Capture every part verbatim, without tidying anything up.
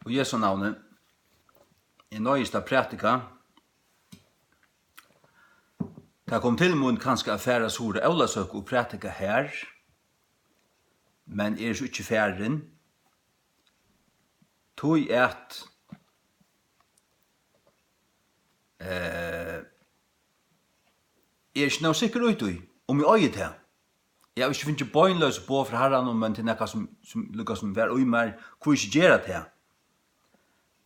Og Jesu navni, eg noyðist at prædika. Tað kom til mín kanska at fara suður á Ólavsøku og prædika har, men eg eri so ikki farin, tí at, eh, eg eri ikki nóg sikkur í tí, um eg eigi tað. Eg havi ikki fingið beinleiðis boð frá Harranum, men tað er nakað, sum, sum líka sum var í mær, hví ikki gera tað?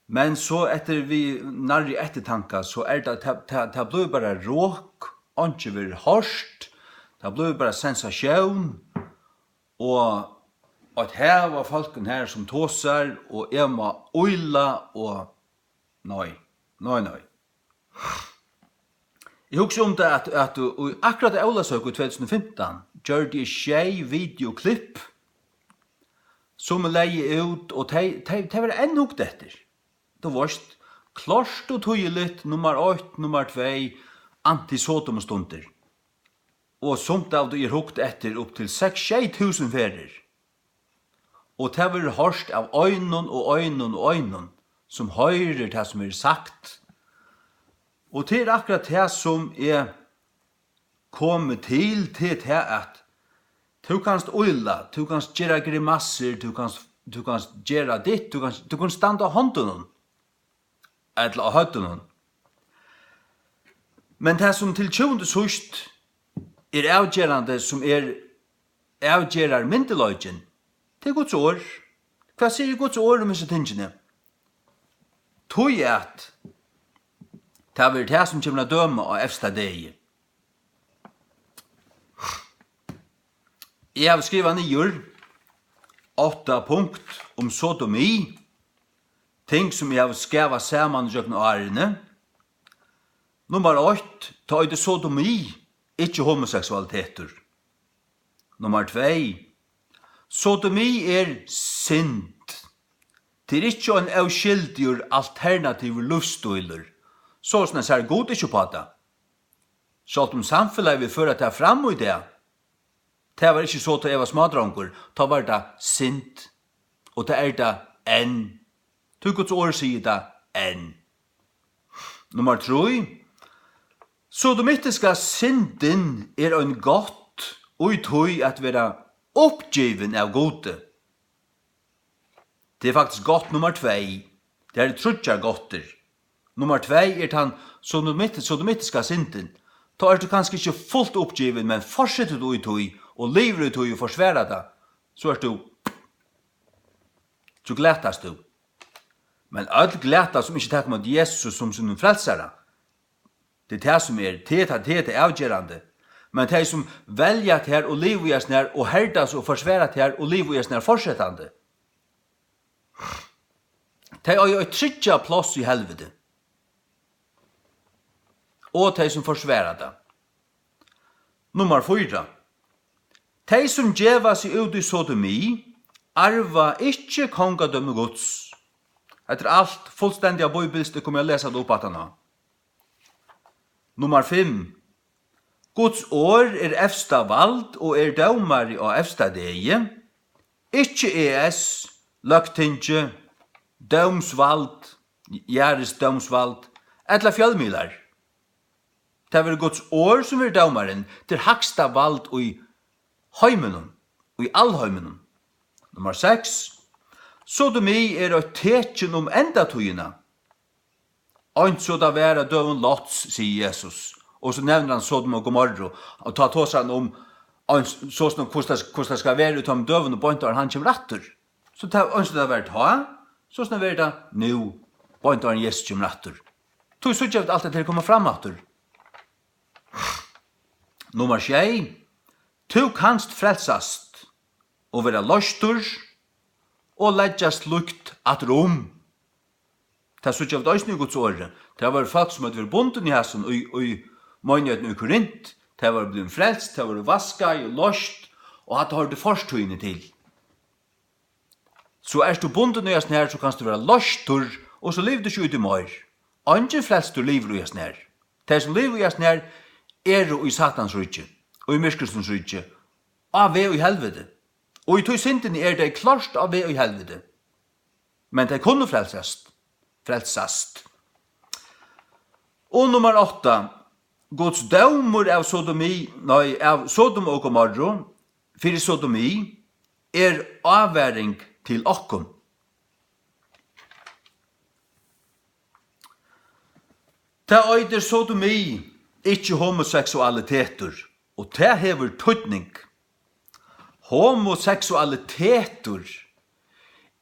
Men so eftir við nærri eftirtanka, so er tað, tað, tað, tað blívur bara rok, einki verður hoyrt, tað blívur bara sensatión, og eitt hav av fólkum her sum tosar, og eg má ýla, og nei, nei, nei. Eg hugsi um tað, at, at í akkurát Ólavsøku í tvey túsund og fimtan gjørdi eg sjey videoklipp, sum eg legði út, og tey, tey, tey verða enn hugt eftir. Tú veist, klárt og týðiligt, nummar eitt, nummar tvey, anti-Sodomustundir. Og sumt av tí er hugt eftir upp til seks, sjey túsund ferðir. Og tað verður hoyrt av einum og einum og einum, sum hoyrir tað, sum verður sagt. Og tað er akkurát tað, sum eg komi til, tað er tað, at tú kanst ýla, tú kanst gera grimassur, tú kanst, tú kanst gera ditt, tú kanst, tú kanst standa á hondunum ella á høvdinum. Men tað, sum til tjúgunda og síðst er avgerandi, sum er avgerðarmyndugleikin, tað er Guds orð. Hvat sigur Guds orð um hesi tingini? Tí at tað verður tað, sum kemur at døma á evsta degi. Eg havi skrivað niður átta punkt um sodomi, ting, sum eg havi skavað saman gjøgnum árini. Nummar eitt, tá eitur sodomi ikki homoseksualitetur. Nummar tvey, sodomi er synd. Tað er ikki ein óskyldigur alternativur lívsstílur, soleiðis sær Gud ikki upp á tað. Sjálvt um samfelagið vil føra tað fram í dag, tað var ikki so, tá eg var smádrongur, tá var tað synd, og tað er tað enn. Tí Guds orð sigur tað enn. Nummar trý, sodomitiska syndin er ein gátt í tí at vera uppgivin av Gudi. Tað er faktiskt gátt nummar tvey. Tað eru tríggjar gáttir. Nummar tvey er tann sodomit-, sodomitiska syndin. Tá ert tú kanska ikki fult uppgivin, men fortsetur tú í tí og livir í tí og forsvarar tað, so ert tú, so glatast tú. Men øll glata, sum ikki taka ímóti Jesus sum sínum frelsara. Tað er tað, sum er. Tað er tað, tað er tað avgerandi. Men tey, sum velja tað her og liva í hesum her, og herdast og forsvara tað her og liva í hesum her fortsetandi, tey eiga eitt tryggjað pláss í helviti. Og tey, sum forsvara tað. Nummar fýra. Tey, sum geva seg út í sodomi, arva ikki kongadømi Guds. Hetta er alt fullstendiga bíbilskt, eg komi at lesa tað upp aftaná. Nummar fimm. Guds orð er evsta vald og er dómari á evsta degi. Ikki E S, Løgtingið, dómsvald, jarðisdómsvald, ella fjølmiðlar. Tað verður Guds orð, sum verður dómarin. Tað er hægsta vald í heiminum, í alheiminum. Nummar seks. Sodomi er eitt tekin um endatíðina. Eins og tað var á døgum Lots, sigur Jesus. Og so nevnir hann Sodom og Gomorru, og tá tosar hann um eins, so sum, hvussu tað, hvussu tað skal vera í teimum døgum, og beint áðrenn hann kemur aftur. So tað, eins og tað var tá, so sum verður tað nú, beint áðrenn Jesus kemur aftur. Tí síggja vit alt hetta her koma fram aftur. Nummar sjey. Tú kanst frelsast og vera loystur og leggja slíkt aftur um. Tað síggja vit eisini í Guds orði. Tað vóru fólk, sum høvdu verið bundin í hasum í, í meinigheitini í Korint. Tey vóru blivin frelst, tey vóru vaskað og loyst, og hatta hoyrdi fortíðini til. So ert tú bundin í hasum her, so kanst tú vera loystur, og so livir tú ikki í tí meir. Eingin frelstur livir í hasum her. Tey, sum liva í hasum her, eru í Satans ríki, og í myrkursins ríki, á veg í helviti. Og í tí syndini eru tey klárt á veg í helviti. Men tey kunnu frelsast. Frelsast. Og nummar átta. Guds dómur av Sodomi, nei, av Sodom og Gomorru, fyri Sodomi, er ávaring til okkum. Tað eitur sodomi, ikki homoseksualitetur, og tað hevur týdning. Homoseksualitetur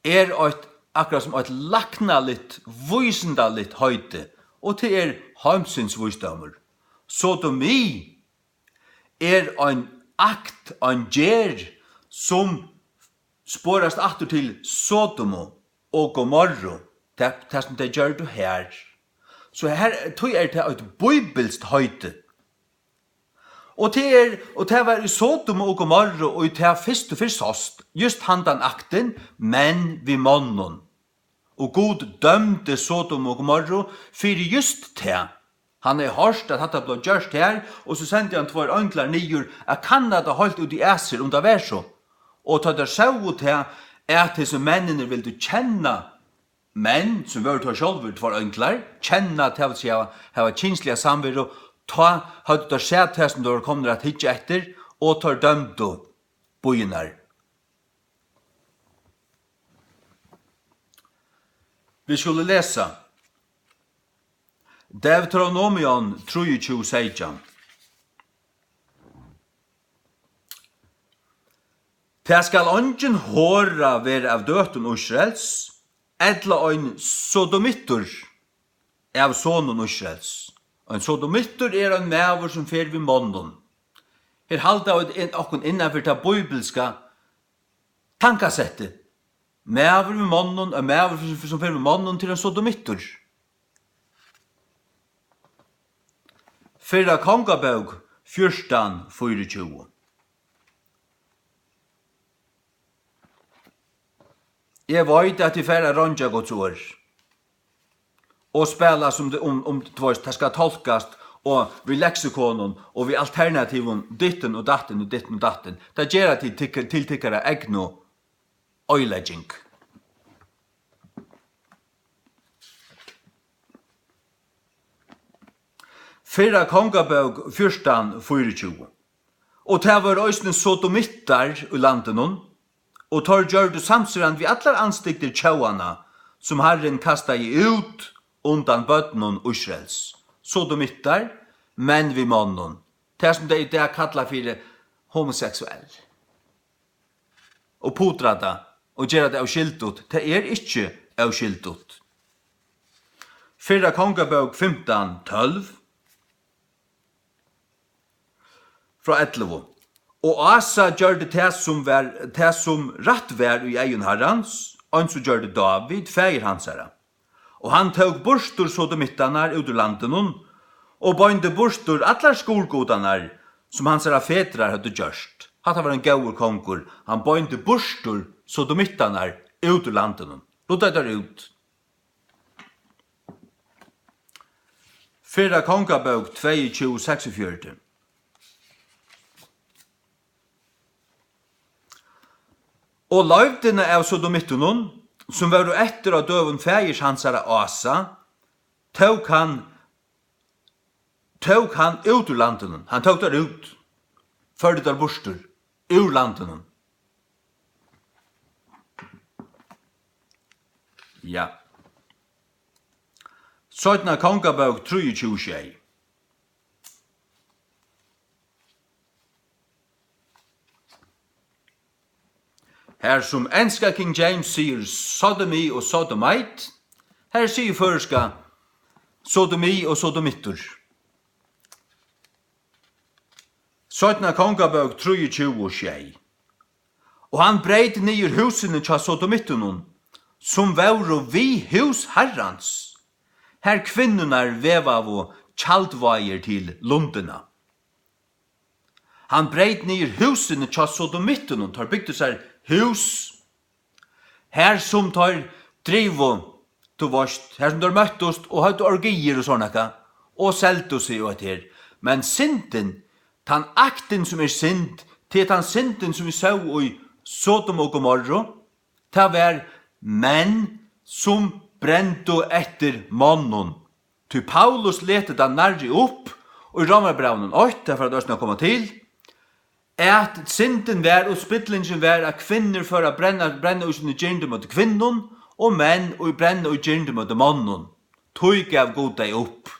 er eitt, akkurát sum eitt læknaligt, vísindaligt heiti, og tað er heimsins vísdómur. Sodomi er ein akt, ein gerð, sum sporast aftur til Sodomu og Gomorru, tað, tað sum tey gjørdu har. So her, tí er tað eitt bíbilskt heiti. Og tað er, og tað var í Sodomu og Gomorru, og í tað fyrstu fyrr sást, júst handan aktin, menn við monnum. Og Gud dømdi Sodom og Gomorru fyri júst tað. Hann hevði hoyrt, at hatta bleiv gjørt har, og so sendi hann tveir einglar niður at kanna tað heilt út í æsir, um tað var so. Og tá teir sóu tað, at hesir menninir vildu kenna menn, sum vóru teir sjálvir tveir einglar, kenna, tað vil siga, hava kynsliga samveru, tá høvdu teir sæð tað, sum teir vóru komnir at hyggja eftir, og teir dømdu býirnar. Vit skulu lesa Deuteronomion trýogtjúgu seytjan. Tað skal eingin hora vera av døtrum Ísraels, ella ein sodomittur av sonum Ísraels. Ein sodomittur er ein maður, sum fer við monnum. Her halda vit inn, okkum innan fyri tað bíbilska tankasettið. Maður við monnum, ein maður, sum, sum fer við monnum, til ein sodomittur. Fyrra Kongabók fjúrtan fýraogtjúgu. Eg veit, at tit fara at royngja Guds orð og spæla sum tað, um, um, tú veist, tað skal tolkast, og við leksikonum og við alternativum, dittin og dattin og dittin og dattin. Tað gera tit til, til tykkara egnu oyðilegging. Fyrra Kongabók fjúrtan fýraogtjúgu. Og tað vóru eisini sodomittar í landinum, og teir gjørdu samsvarandi við allar andstygdir tjóðanna, sum Harrin kastaði út undan børnum Ísraels. Sodomittar, menn við monnum. Tað, sum tey í dag kalla fyri homoseksuell. Og putra tað, og gera tað óskyldigt. Tað er ikki óskyldigt. Fyrra Kongabók fimtan tólv. Frá ellivu. Og Asa gjørdi tað, sum var, tað, sum rætt var í eygum Harrans, eins og gjørdi Dávid, faðir hansara. Og hann tók burtur sodomittarnar út úr landinum, og beindi burtur allar skurðgudarnar, sum hansara fedrar høvdu gjørt. Hatta var ein góður kongur. Hann beindi burtur sodomittarnar út úr landinum. Ruddaði teir út. Fyrra Kongabók tveyogtjúgu seksogfjøruti. Og leivdina av sodomittunum, sum vóru eftir á døgum faðirs hansara Asa, tók hann, tók hann út úr landinum. Hann tók teir út, førdi teir burtur úr landinum. Ja. Seinna Kongabók trýogtjúgu sjey. Har sum enska King James sigur sodomy og sodomite, har sigur føroyska sodomi og sodomittur. Seinna Kongabók trýogtjúgu sjey. Og hann breyt niður húsini hjá sodomittunum, sum vóru við hús Harrans, har kvinnurnar vevaðu tjaldvágir til lundina. Hann breyt niður húsini hjá sodomittunum, teir bygdu sær hús, har sum teir drivu, tú veist, har sum teir møttust og høvdu orgiir og sovorðið nakað, og seldu seg og hetta her. Men syndin, tann aktin sum er synd, tað er tann syndin sum vit sóu í Sodom og Gomorru, tað var menn sum brendu eftir monnum. Tí Paulus letur tað nærri upp í Rómarbrævinum eitt, tað fara vit eisini at koma til, at syndin var og spillingin var, at kvinnur fóru at brenna, brenna í síni girnd móti kvinnum, og menn í brenna í girnd móti monnum. Tí gav Gud tey upp.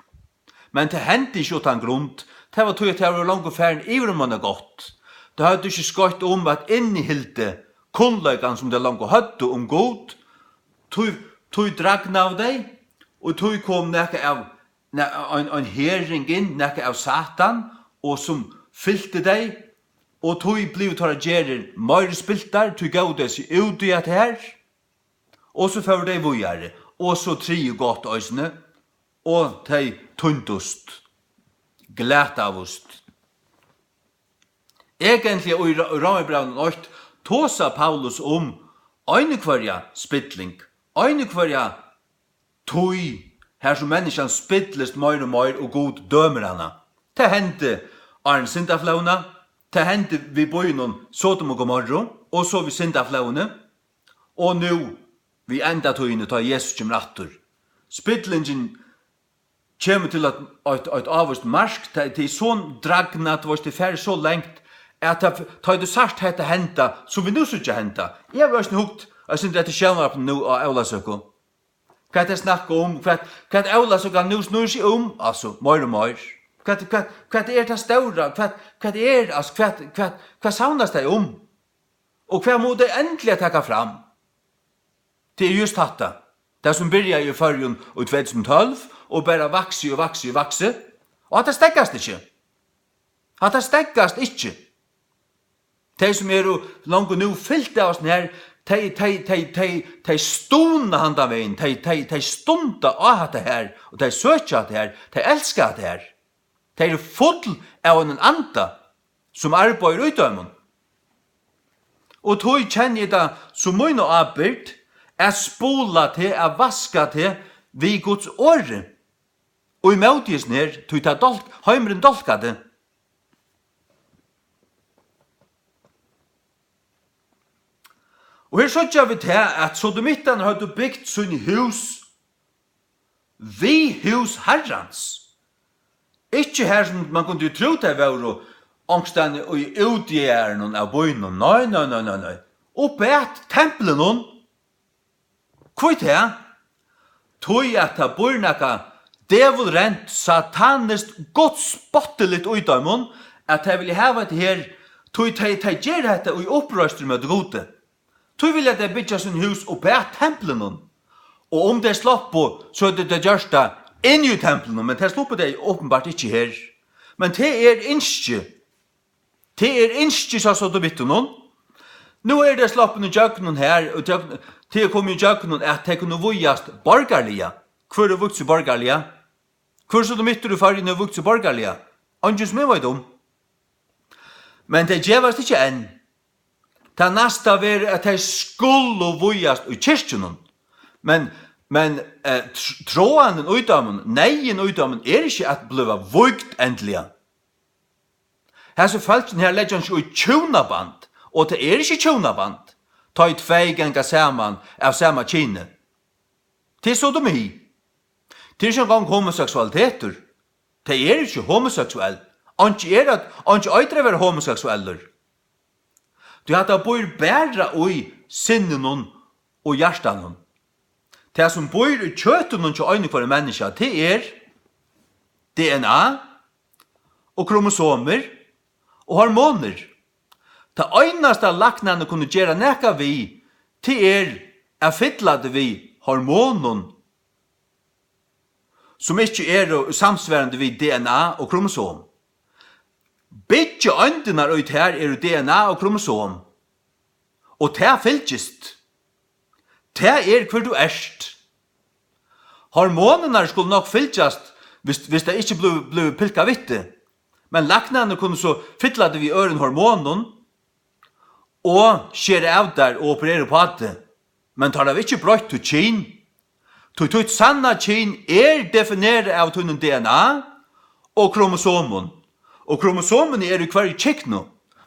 Men tað hendi ikki uttan grund. Tað var tí, at tey vóru longu farin yvir um eina gátt. Tey høvdu ikki skeitt um, at innihildið, kunnleikan, sum tey longu høvdu um Gud, tí, tí dragnaðu tey, og tí kom nakað av, na-, ein, ein herðing inn, nakað av Satan, og sum fylti tey, og tí blivu teirra gerðir meiri spiltar, tí góvu tey seg út í at her, og so fóru tey víðari, og so triðju gátt eisini, og tey týndust, glataðust. Eigentliga í Ró-, Rómarbrævinum eitt tosar Paulus um eini hvørja spilling, eini hvørja tíð, har sum menniskjan spillist meir og meir og Gud dømir hana. Tað hendi áðrenn syndaflóðina, tað hendi við býunum Sodom og Gomorru, og so við syndaflóðini, og nú við endatíðini, tá Jesus kemur aftur. Spillingin kemur til eitt, eitt, eitt ávíst mark, tað, tað er so dragnað, tú veist, tað fer so langt, at tað, tá tú sært hetta henda, sum vit nú síggja henda. Eg havi eisini hugt, eg sindi eftir sjónvarpinum nú á Ólavsøku. Hvat tey snakka um, hvat, hvat Ólavsøkan nú snýr seg um, altso, meir og meir. Hvat, hvat, hvat er tað stóra, hvat, hvat er, altso, hvat, hvat, hvat savnast tey um? Og hvat mugu tey endiliga taka fram? Tað er júst hatta. Tað, sum byrjaði í Føroyum í tvey túsund og tólv og bara vaksi og vaksi og vaksi. Og hatta steðgast ikki. Hatta steðgast ikki. Tey, sum eru longu nú fylt av hasum her, tey, tey, tey, tey, tey stuna handan vegin, tey, tey, tey stunda á hatta her, og tey søkja hatta her, tey elska hatta her. Tey eru full av einum anda, sum arbeiðir í teimum. Og tí kenni eg tað sum mína ábyrgd at spula teg, at vaska teg við Guds orði. Og ímóti hesum her, tí tað dálk-, heimurin dálkar teg. Og her síggja vit tað, at sodomittarnir høvdu bygt síni hús við hús Harrans. Ikki har, sum mann kundi jú trúð, tey vóru onkustaðni í útjaðaranum av býnum. Nei, nei, nei, nei, nei. Uppat templinum. Hví tað? Tí at tað býr nakað dævulrent, sataniskt, gudsspottiligt í teimum, at tey vilja hava hetta her, tí tey, tey gera hetta í uppreistur móti Gudi. Tí vilja tey byggja síni hús uppat templinum. Og um tey sluppu, so høvdu tey gjørt tað inni í templinum, men tað sluppu tey openbart ikki her. Men tað er ynskið. Tað er ynskið hjá sodomittunum. Nú eru tey sloppin ígjøgnum her, og gjøgn-, tað er komið ígjøgnum, at tey kunnu vígjast borgarliga. Hvør hevur vígt seg borgarliga? Hvør sodomittur í Føroyum hevur vígt seg borgarliga? Eingin, sum eg veit um. Men tey gevast ikki enn. Tað næsta verður, at tey skulu vígjast í kirkjunum. Men, men, eh, tr-, tráanin í teimum, neyðin í teimum, er ikki at bliva vígd endiliga. Hasi fólkini her leggja ikki í hjúnaband, og tað er ikki hjúnaband, tá ið tvey ganga saman av sama kyni. Tað er sodomi. Tað er ikki eingong homoseksualitetur. Tey eru ikki homoseksuell. Einki er at, einki eitur at vera homoseksuellur. Tí hatta býr bara í sinninum og hjartanum. Tað, sum býr í kjøtinum hjá einum hvørjum menniskja, tað er D N A og kromosomir og hormonir. Tað einasta læknarnir kunnu gera nakað við, tað er at fylla tað við hormonum, sum ikki eru samsvarandi við D N A og kromosom. Byggieindirnar í tær eru D N A og kromosom. Og tað fylgist. Tað er, hvør tú ert. Hormonirnar skulu nokk fylgjast, hvis, hvis tað ikki blívur, blívur pilkað við teg. Men læknarnir kunnu so fylla teg við øðrum hormonum og skera av tær og operera upp á teg. Men teir hava ikki broytt títt kyn. Tí títt sanna kyn er definerað av tínum D N A og kromosomum. Og kromosomini eru í hvørjum kykni.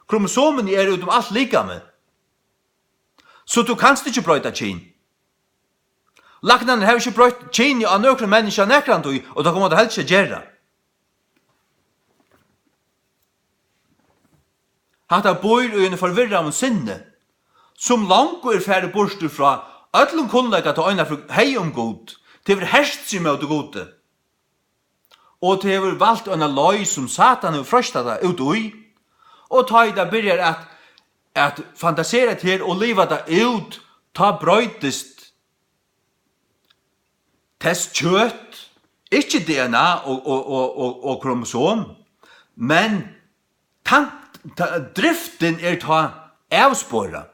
Kromosomini eru út um alt likamið. So tú kanst ikki broyta kyn. Læknarnir hava ikki broytt kynið á nøkrum menniskja nakrantíð, og tað koma tey helst ikki at gera. Hatta býr í einum forvirraðum sinni, sum longu er farið burtur frá øllum kunnleika, tað einaferð hevði um Gud. Tað hevur hert seg móti Gudi. Og tað hevur valt eina leið, sum Satan hevur freistað tað út í. Og tá ið tað byrjar at, at fantasera tað her og liva tað út, tá broytist tess kjøt, ikki D N A og, og, og, og, og kromosom, men tank-, ta-, driftin er tá avsporað.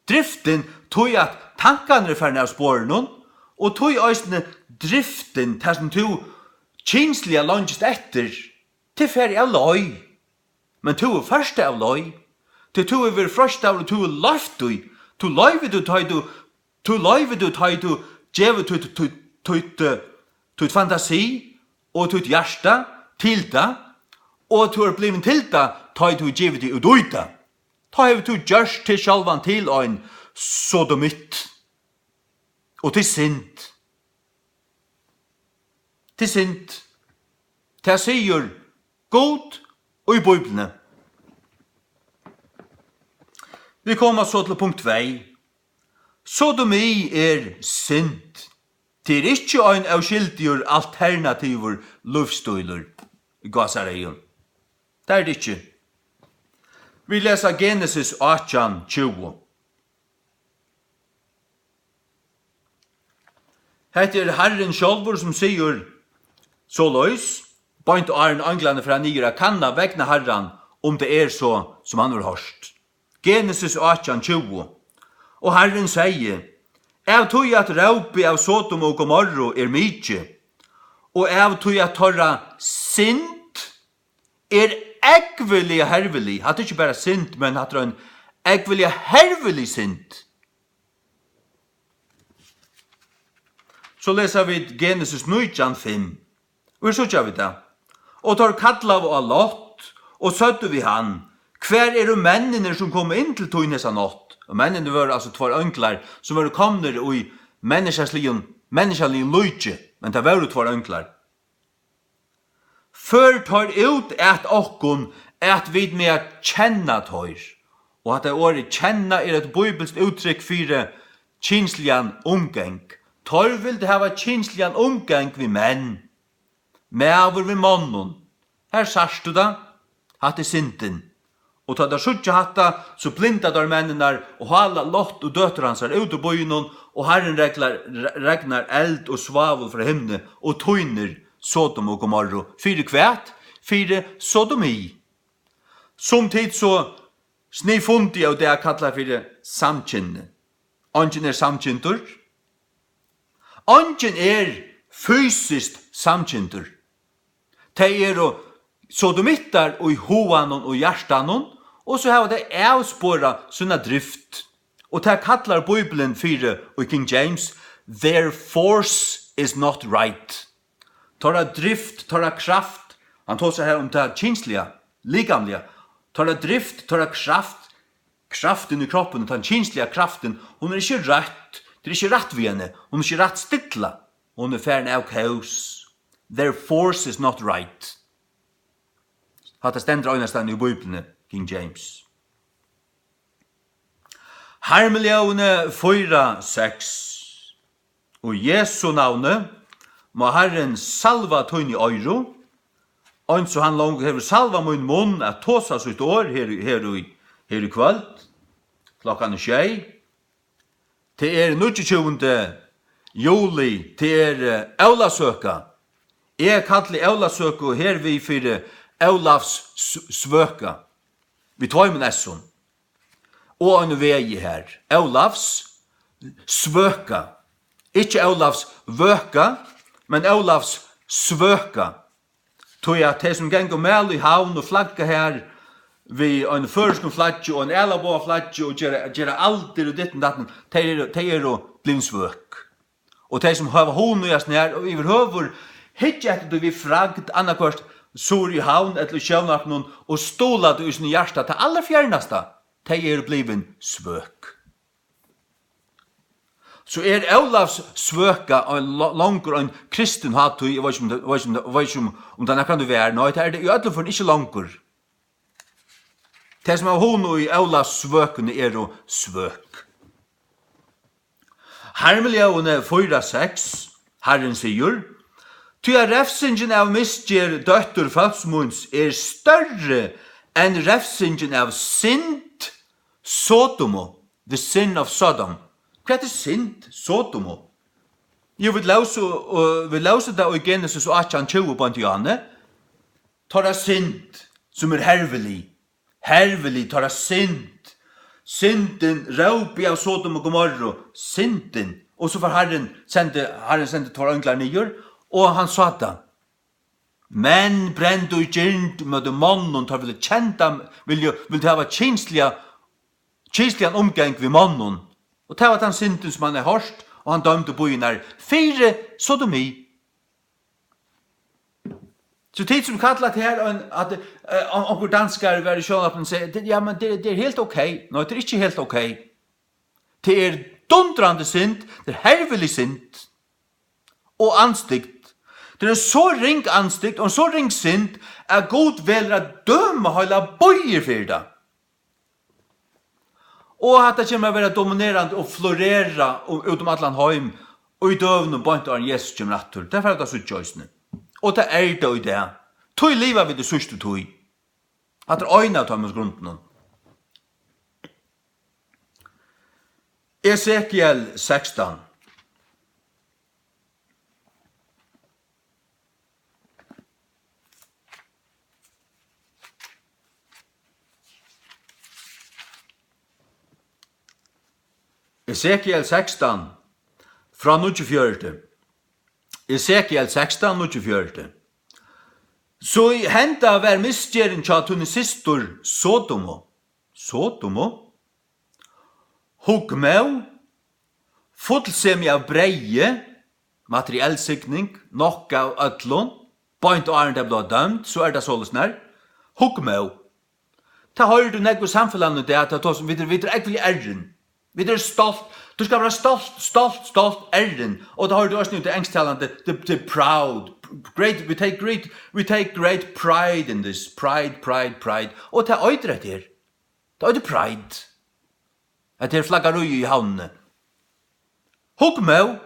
Driftin, tí at tankarnir eru farnir av sporinum, og tí eisini driftin, tað sum tú kynsliga leingist eftir, tað er farið av leið. Men tú ert fyrst av leið, tí tú hevur verið freistaður og tú hevur loyvt tí. Tú loyvir tú, tá ið tú, tú loyvir tú, tá ið tú gevur títt, títt, títt, eh, títt fantasi og títt hjarta til tað, og tú ert blivin til tað, tá ið tú hevur givið teg út í tað. Tá hevur tú gjørt teg sjálvan til ein sodomitt. Og tað er synd. Tað er synd. Tað sigur Gud í Bíbliuni. Vit koma so til punkt tvey. Sodomi er synd. Tað er ikki ein óskyldigur alternativur lívsstílur, í gásareygum. Tað er tað ikki. Vit lesa Genesis átjan tjúgu. Hetta er Harrin sjálvur, sum sigur soleiðis, beint áðrenn einglarnir fara niður at kanna vegna Harran, um tað er so, sum hann hevur hoyrt. Genesis átjan tjúgu. Og Harrin segði: Av tí at rópið av Sodom og Gomorru er mikið, og av tí at teirra synd er ógvuliga hervilig. Hatta er ikki bara synd, men hatta er ein ógvuliga hervilig synd. So lesa vit Genesis nítjan fimm. Og her síggja vit tað. Og teir kallaðu á Lot og søgdu við hann: Hvar eru menninir, sum komu inn til tín hesa nátt? Og menninir vóru altso tveir einglar, sum vóru komnir í menniskjaligum, menniskjaligum líki, men tað vóru tveir einglar. Før teir út at okkum, at vit mega kenna teir. Og hatta orðið kenna er eitt bíbilskt úttrykk fyri kynsligan umgang. Teir vildu hava kynsligan umgang við menn. Maður við monnum. Her sært tú tað. Hatta er syndin. Og tá teir síggja hatta, so blinda teir menninar og hála Lot og døtur hansara út úr býnum, og Harrin reglar, re-, regnar eld og svavul frá himni og týnir Sodom og Gomorru. Fyri hvat? Fyri sodomi. Sum tit so sniðfundiga í dag kalla fyri samkynni. Eingin er samkyndur. Eingin er fysiskt samkyndur. Tey eru sodomittar í huganum og hjartanum, og so hava tey avsporað sína drift. Og tað kallar Bíblian fyri, í King James, "Their force is not right." Teirra drift, teirra kraft, hann tosar her um tað kynsliga, likamliga. Teirra drift, teirra kraft, kraftin í kroppinum, tann kynsliga kraftin, hon er ikki røtt, tað er ikki rætt við henni, hon er ikki rætt stillað, hon er farin av kós. "Their force is not right." Hatta stendur einastaðni í Bíbliuni, King James. Harmljóðini fýra seks. Í Jesu navni má Harrin salva tíni oyru, eins og hann longu hevur salvað mín munn at tosa sítt orð her, her í, her í kvøld, klokkan er sjey. Tað er níggjuogtjúgundi juli, tað er, eh, ólavsøka. Eg kalli ólavsøku hervið fyri Ólavs s-, svøka, við tveimum S-um. Og einum vegi her. Ólavs svøka. Ikki Ólavs vøka, men Ólavs svøka. Tí at tey, sum ganga um mæl í Havn og flagga her við einum føroyskum flaggi og einum ælabogaflaggi og gera, gera aldur og ditten datten, tey eru, tey eru blivin svøk. Og tey, sum hava hug í at snara og yvirhøvur hyggja eftir tí við fragd, annaðhvørt suður í Havn ella í sjónvarpinum, og stuðla tí í sínum hjarta tað allarfjernasta, tey eru blivin svøk. So er Ólavsvøka ein lo-, longur ein kristin hátíð, eg veit ikki um tað, eg veit ikki um tað, eg veit ikki um, um tað nakrantíð var. Nei, tað er tað í øllum førum ikki longur. Tey, sum hava hugna í Ólavsvøkuni, eru svøk. Harmljóðini fýra seks, Harrin sigur, tí at refsingin av misgerð dóttur fólks míns er størri enn refsingin av synd Sodomu, the sin of Sodom. Hvat er synd Sodomu? Jú, vit lósu, og vit lósu tað í Genesis átjan tjúgu, beint í áðni. Teirra synd, sum er hervilig. Hervilig, teirra synd. Syndin, rópið av Sodom og Gomorru, syndin. Og so fór Harrin, sendi, Harrin sendi tveir einglar niður, og hann sá tað. Menn brendu í girnd móti monnum, teir vildu kenda, vildu, vildu hava kynsliga, kynsligan umgang við monnum. Og tað var tann syndin, sum hann hevði hoyrt, og hann dømdi býirnar fyri sodomi. So tit, sum kalla tað her, ein, at, eh, on-, onkur danskari var í sjónvarpinum og segði, "Ja, men tað, tað er heilt ok." Nei, tað er ikki heilt ok. Tað er dundrandi synd, tað er hervilig synd og andstygd. Tað er ein so ring andstygd og ein so ring synd, at Gud velur at døma heilar býir fyri tað. Og hatta kemur at vera dominerandi og florera um, út um allan heim, og í døgunum beint áðrenn Jesus kemur aftur. Tað fara vit at síggja eisini. Og tað er tað í dag. Tí liva vit í síðstu tíð. Hatta er ein av teimum grundunum. Esekiel sekstan. Esekiel sekstan, frá níggjuogfjøruti. Esekiel sekstan, níggjuogfjøruti. So henda var misgerðin hjá tíni systur Sodomu. Sodomu? Hugmóð, fullsemi av breyði, materiell signing, nokk av øllum, beint áðrenn tað bleiv dømd, so er tað soleiðis nær. Hugmóð. Tað hoyrir tú nógv í samfelagnum í dag, tað tosa um, vit eru, vit eru ógvuliga errin. Vit eru stolt. Tú skal vera stolt, stolt, stolt, errin. Og tað hoyrir tú eisini út í ensktalandi, the, the proud. Great, we take great, we take great pride in this. Pride, pride, pride. Og tað eitur hetta her. Tað eitur pride. Hetta er flaggari í Havnini. Hugmóð.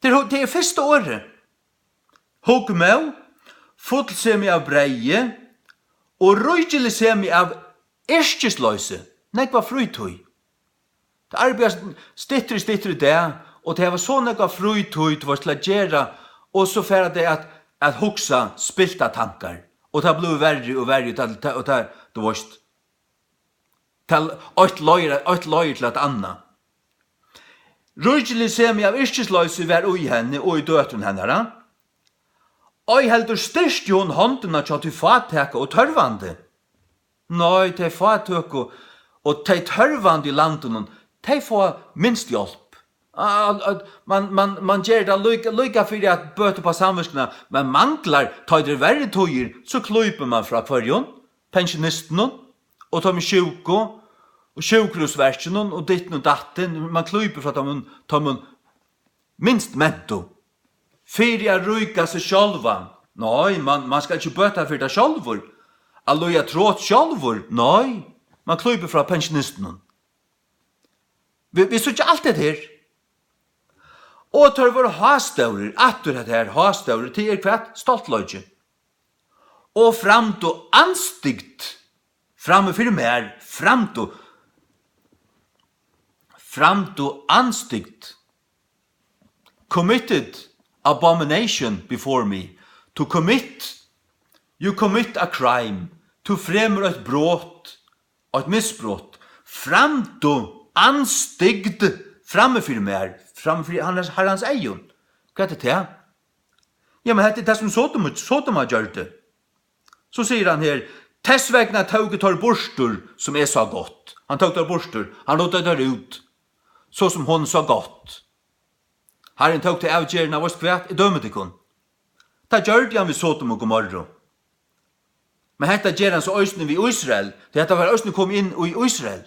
Tað er hu-, tað er fyrsta orðið. Hugmóð, fullsemi av breyði og ríkiligt semi av yrkisloysi, nógva frítíð. Tað arbeiðast styttri og styttri í dag, og tey hava so nógva frítíð, tú veist, til at gera, og so fara tey at, at hugsa spiltar tankar, og tað blívur verri og verri, og tað, tað, og tað, tú veist, tað, eitt leiðir, eitt leiðir til eitt annað. Ríkiligt semi av yrkisloysi var í henni og í døtrum hennara. Ei heldur styrkti hon hondina hjá tí fátæka og tørvandi. Nei, tey fátøku og tey tørvandi í landinum, tey fáa minst hjálp. A-, a-, a-, man, man, man ger tað líka, líka fyri at bøta upp á samvitskuna, men manglar, tá tað eru verri tíðir, so klýpur man frá hvørjum? Pensjonistunum og teimum sjúku og sjúkrahúsverkinum og dittin og dattin. Man klýpur frá teimum, teimum minst mentu, fyri at ríka seg sjálvan. Nei, man, man skal ikki bøta fyri tað sjálvur. At líða trot sjálvur, nei, man klýpur frá pensjonistunum. Vi, vit síggja alt hetta her. Og teir vóru hástórir, aftur hetta her hástórir, tað er hvat? Stoltleiki. Og framdu andstygd frammi fyri mær, framdu, framdu andstygd. Committed abomination before me. To commit, you commit a crime. Tú fremur eitt brot, eitt misbrot. Framdu andstygd frammi fyri mær, frammi fyri Harrans, Harrans eygum. Hvat er tað? Ja, men hetta er tað, sum Sodoma, Sodoma gjørdi. So sigur hann her, tess vegna tóku teir burtur, sum eg sá gott. Hann tók teir burtur, hann ruddaði teir út, so sum honum sá gott. Harrin tók ta avgerðina, veitst hvat, eg dømi tykkum. Tað gjørdi hann við Sodom og Gomorru. Men hetta ger hann so eisini við Ísrael, tí hetta var eisini komið inn í Ísrael.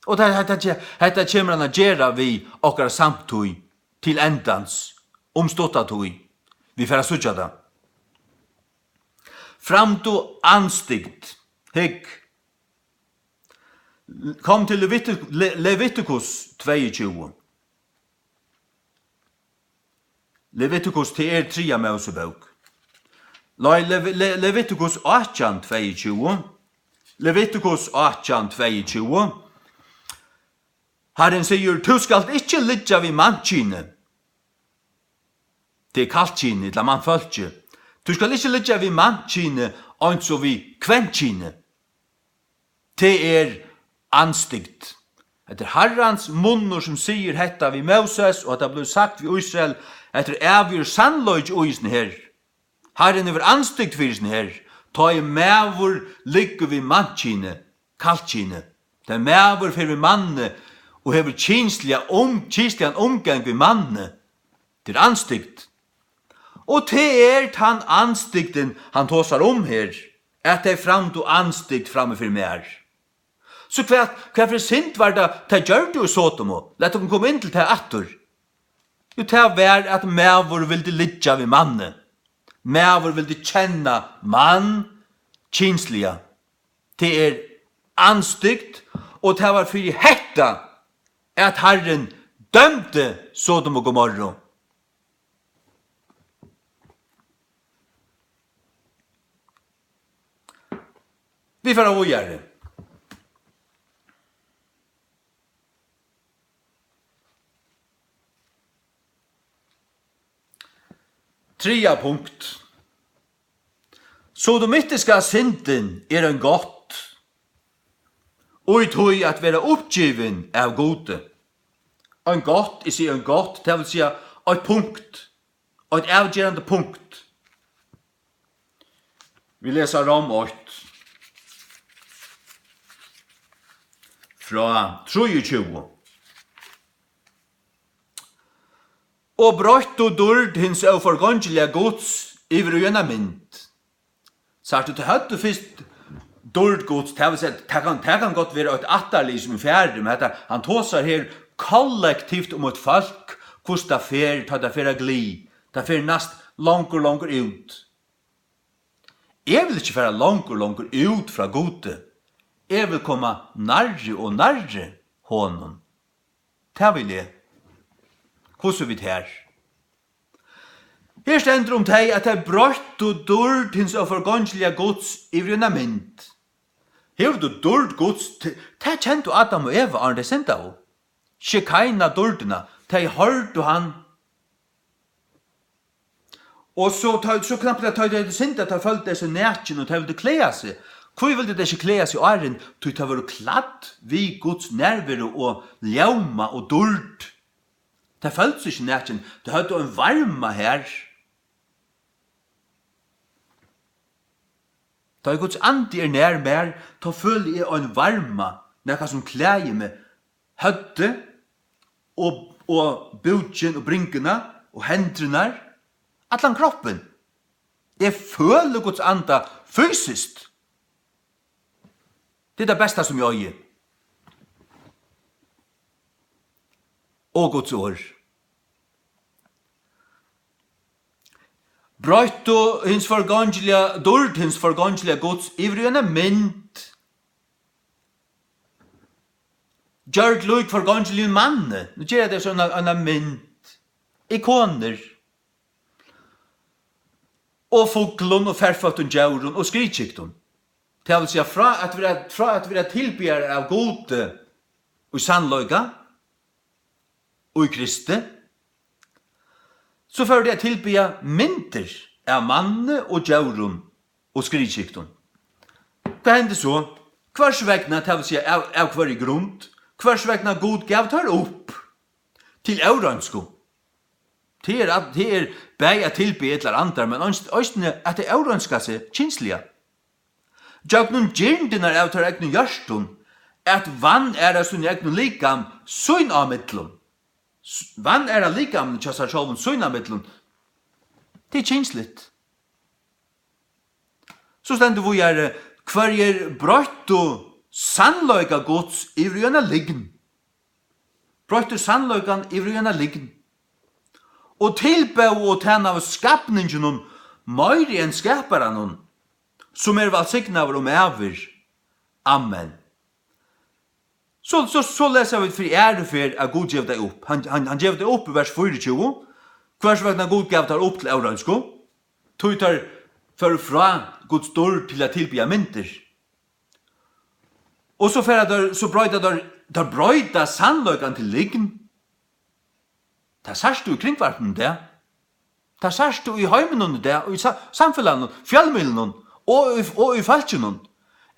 Og tað, hetta, hetta kemur hann at gera við okkara samtíð til endans, um stutta tíð. Vit fara at síggja tað. Framdu andstygd. Hygg. Kom til Leviti-, Le-, Levitikus tveyogtjúgu. Levitikus, tað er triðja Mósebók. Nei, Levi-, Le-, Levitikus átjan tveyogtjúgu. Levitikus átjan tveyogtjúgu. Harrin sigur: "Tú skalt ikki liggja við mannkyni." Tað er kallkyni, ella mannfólki. "Tú skalt ikki liggja við mannkyni eins og við kvenkyni." Tað er andstygd. Hetta er Harrans munnur, sum sigur hetta við Móses, og hetta blívur sagt við Ísrael. Hetta er avgjørd sannleiki í hesum her. Harrin hevur andstygd fyri hesum her. Tá ið maður liggur við mannkyni, kallkyni, tá ið maður fer við manni og hevur kynsliga um-, kynsligan umgang við manni, tað er andstygd. Og tað er tann andstygdin, hann tosar um her, at tey framdu andstygd frammi fyri mær. So hvat, hvat fyri synd var tað, tey gjørdu í Sodomu? Lat okkum koma inn til tað aftur. Jú, tað var, at maður vildi liggja við manni. Maður vildi kenna mann kynsliga. Tað er andstygd, og tað var fyri hetta, at Harrin dømdi Sodom og Gomorru. Vit fara víðari. Triðja punkt. Sodomitiska syndin er ein gátt, í tí at vera uppgivin av Gudi. Ein gátt, eg sigi ein gátt, tað vil siga eitt punkt, eitt avgerandi punkt. Vit lesa Rom eitt frá trýogtjúgu. Og broyttu dýrd hins óforgongiliga Guds yvir í eina mynd. Sært tú, tey høvdu fyrst dýrd Guds, tað vil siga, tað kann, tað kann gott vera eitt ættarlið sum er farið, men hetta, hann tosar her kollektivt um eitt fólk, hvussu tað fer, tá tað fer á glið, tað fer næst longur, longur út. Eg vil ikki fara longur, longur út frá Gudi. Eg vil koma nærri og nærri honum. Tað vil eg. Hvussu við tær? Her stendur um tey, at tey broyttu dýrd hins óforgongiliga Guds yvir í eina mynd. Hevur tú dýrd Guds? T-, tað kendu Adam og Eva, áðrenn tey syndaðu. Shekinah dýrdina, tey hoyrdu hann. Og so, tá, so knappliga tá tey høvdu syndað, tá føldu tey seg nakin og tey vildu klæða seg. Hví vildu tey ikki klæða seg áðrenn? Tí tey vóru klædd við Guds nærveru og ljóma og dýrd. Tey føldu seg ikki nakin, tey høvdu ein varma har. Tá ið Guds andi er nær mær, tá føli eg ein varma, nakað sum klæðir meg, høvdið og, og búkin og bringuna og hendurnar, allan kroppin. Eg føli Guds anda fysiskt. Tað er tað besta sum eg eigi. Og Guds orð. Broyttu hins forgongiliga, dýrd hins forgongiliga Guds yvir í eina mynd. Gjørd lík forgongiligum manni. Nú gera tey so eina, eina mynd. Ikonir. Og fuglum og ferføttum djórum og skriðkyktum. Tað vil siga, frá at vera, frá at vera tilbiðarar av Gudi í sannleika, í Kristi, so fóru tey at tilbiðja myndir av manni og djórum og skriðkyktum. Hvat hendi so? Hvørs vegna, tað vil siga, av, av hvørji grund, hvørs vegna Gud gav teir upp til óreinsku. Tað er at, tað er bæði at tilbiðja illar andar, men eins-, eisini at tey óreinska seg kynsliga. Gjøgnum girndirnar av teirra egnu hjørtum, at vanæra síni egnu likam sín á millum. S-, vanæra likamini hjá sær sjálvum sín á millum. Tað er kynsligt. So stendur víðari: Hvørjir broyttu sannleika Guds yvir í eina lygn. Broyttu sannleikan yvir í eina lygn. Og tilbóðu og tænaðu skapninginum meiri enn skaparanum, sum er vælsignaður um ævir. Amen. So, so, so lesa vit fyri aðru ferð, at Gud gevur tey upp. Hann, hann, hann gevur tey upp í vers fýraogtjúgu. Hvørs vegna Gud gav teir upp til óreinsku? Tí teir fóru frá Guds dýrd til at tilbiðja myndir. Og so fara teir, so broyta teir, teir broyta sannleikan til lygn. Tað sært tú í kringvarpinum í dag. Tað sært tú í heiminum í dag, og í sa-, samfelagnum, fjølmiðlunum og í, og í fólkinum,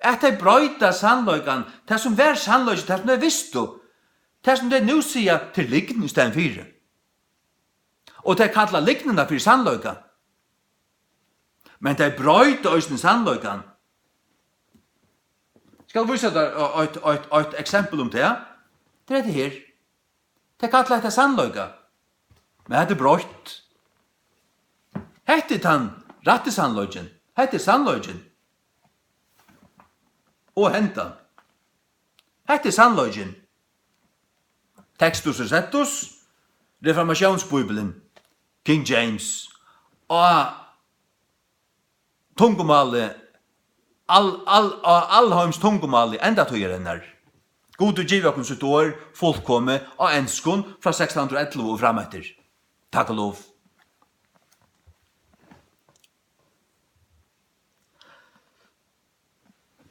at tey broyta sannleikan, tað sum var sannleikin, tað sum tey vistu, tað sum tey nú siga, til lygn í staðin fyri. Og tey kalla lygnina fyri sannleika. Men tey broyta eisini sannleikan. Skal vísa tær eitt, eitt, eitt eksempel um tað. Tað er hetta her. Tey kalla hetta sannleika. Men hetta er broytt. Hetta er tann rætti sannleikin. Hetta er sannleikin. Og hendan. Hetta er sannleikin. Textus Receptus, Reformatiónsbíblian, King James, á tungumáli, al-, al-, á alheims tungumáli endatíðarinnar. Gud hevur givið okkum sítt orð fullkomið á enskum frá sekstan hundrað og ellivu og frameftir. Takk og lov.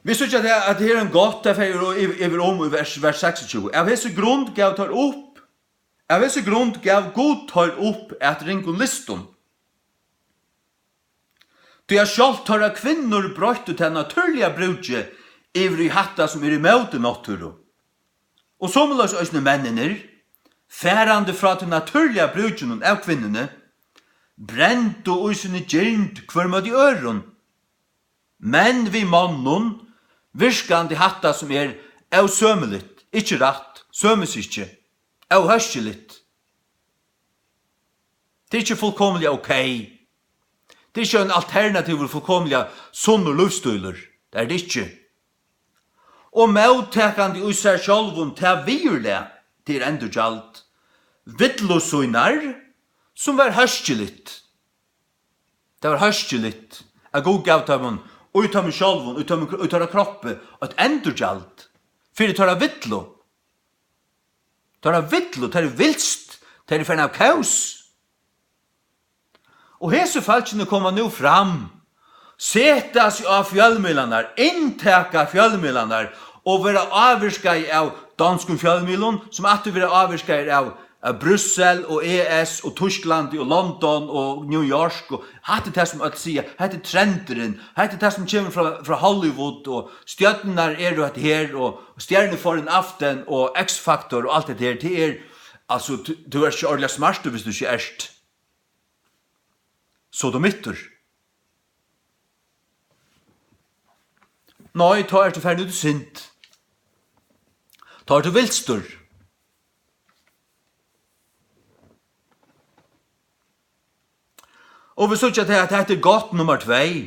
Vit síggja tað, at her er ein gátt, tað fer yvir, yvir um í vers, vers seksogtjúgu. Av hesi grund gav teir upp, av hesi grund gav Gud teir upp at ringum lystum. Tí at sjálvt teirra kvinnur broyttu tað natúrliga brúkið yvir í hatta, sum er ímóti náttúru. Og somuleiðis eisini menninir, farandi frá tí natúrliga brúkinum av kvinnuni, brendu í síni girnd hvør móti øðrum. Menn við monnum, virkandi hatta, sum er ósømiligt, ikki rætt, sømisikki, óhóskiligt. Tað er ikki fullkomiliga ok. Tað er ikki ein alternativur, fullkomiliga sunnur lívsstílur. Tað er tað ikki. Og móttakandi í sær sjálvum tað viðurlag, tað er endurgjald, villu sínar, sum var hóskiligt. Tað var hóskiligt, at Gud gav teimum, í teimum sjálvum, í teimum, í teirra kroppi, eitt endurgjald fyri teirra villu. Teirra villu, teirra vilst, teirra er farin av kós. Og hesi fólkini koma nú fram, seta seg á fjølmiðlarnar, inntaka fjølmiðlarnar og verða ávirkaði av donskum fjølmiðlum, sum aftur verða ávirkaðir av, av Brussel og E S og Týsklandi og London og New York. Og hatta er tað, sum øll siga, hetta er trendurin, hetta er tað, sum kemur frá, frá Hollywood, og stjørnurnar eru hetta her, og Stjerneforeningen og X Factor og alt hetta her, tað er, altso, tú, tú ert ikki ordiliga smartur, viss tú ikki ert sodomittur. Nei, tá ert tú farin út í synd. Tá ert tú vilstur. Og vit síggja tað, at hetta er gátt nummar tvey.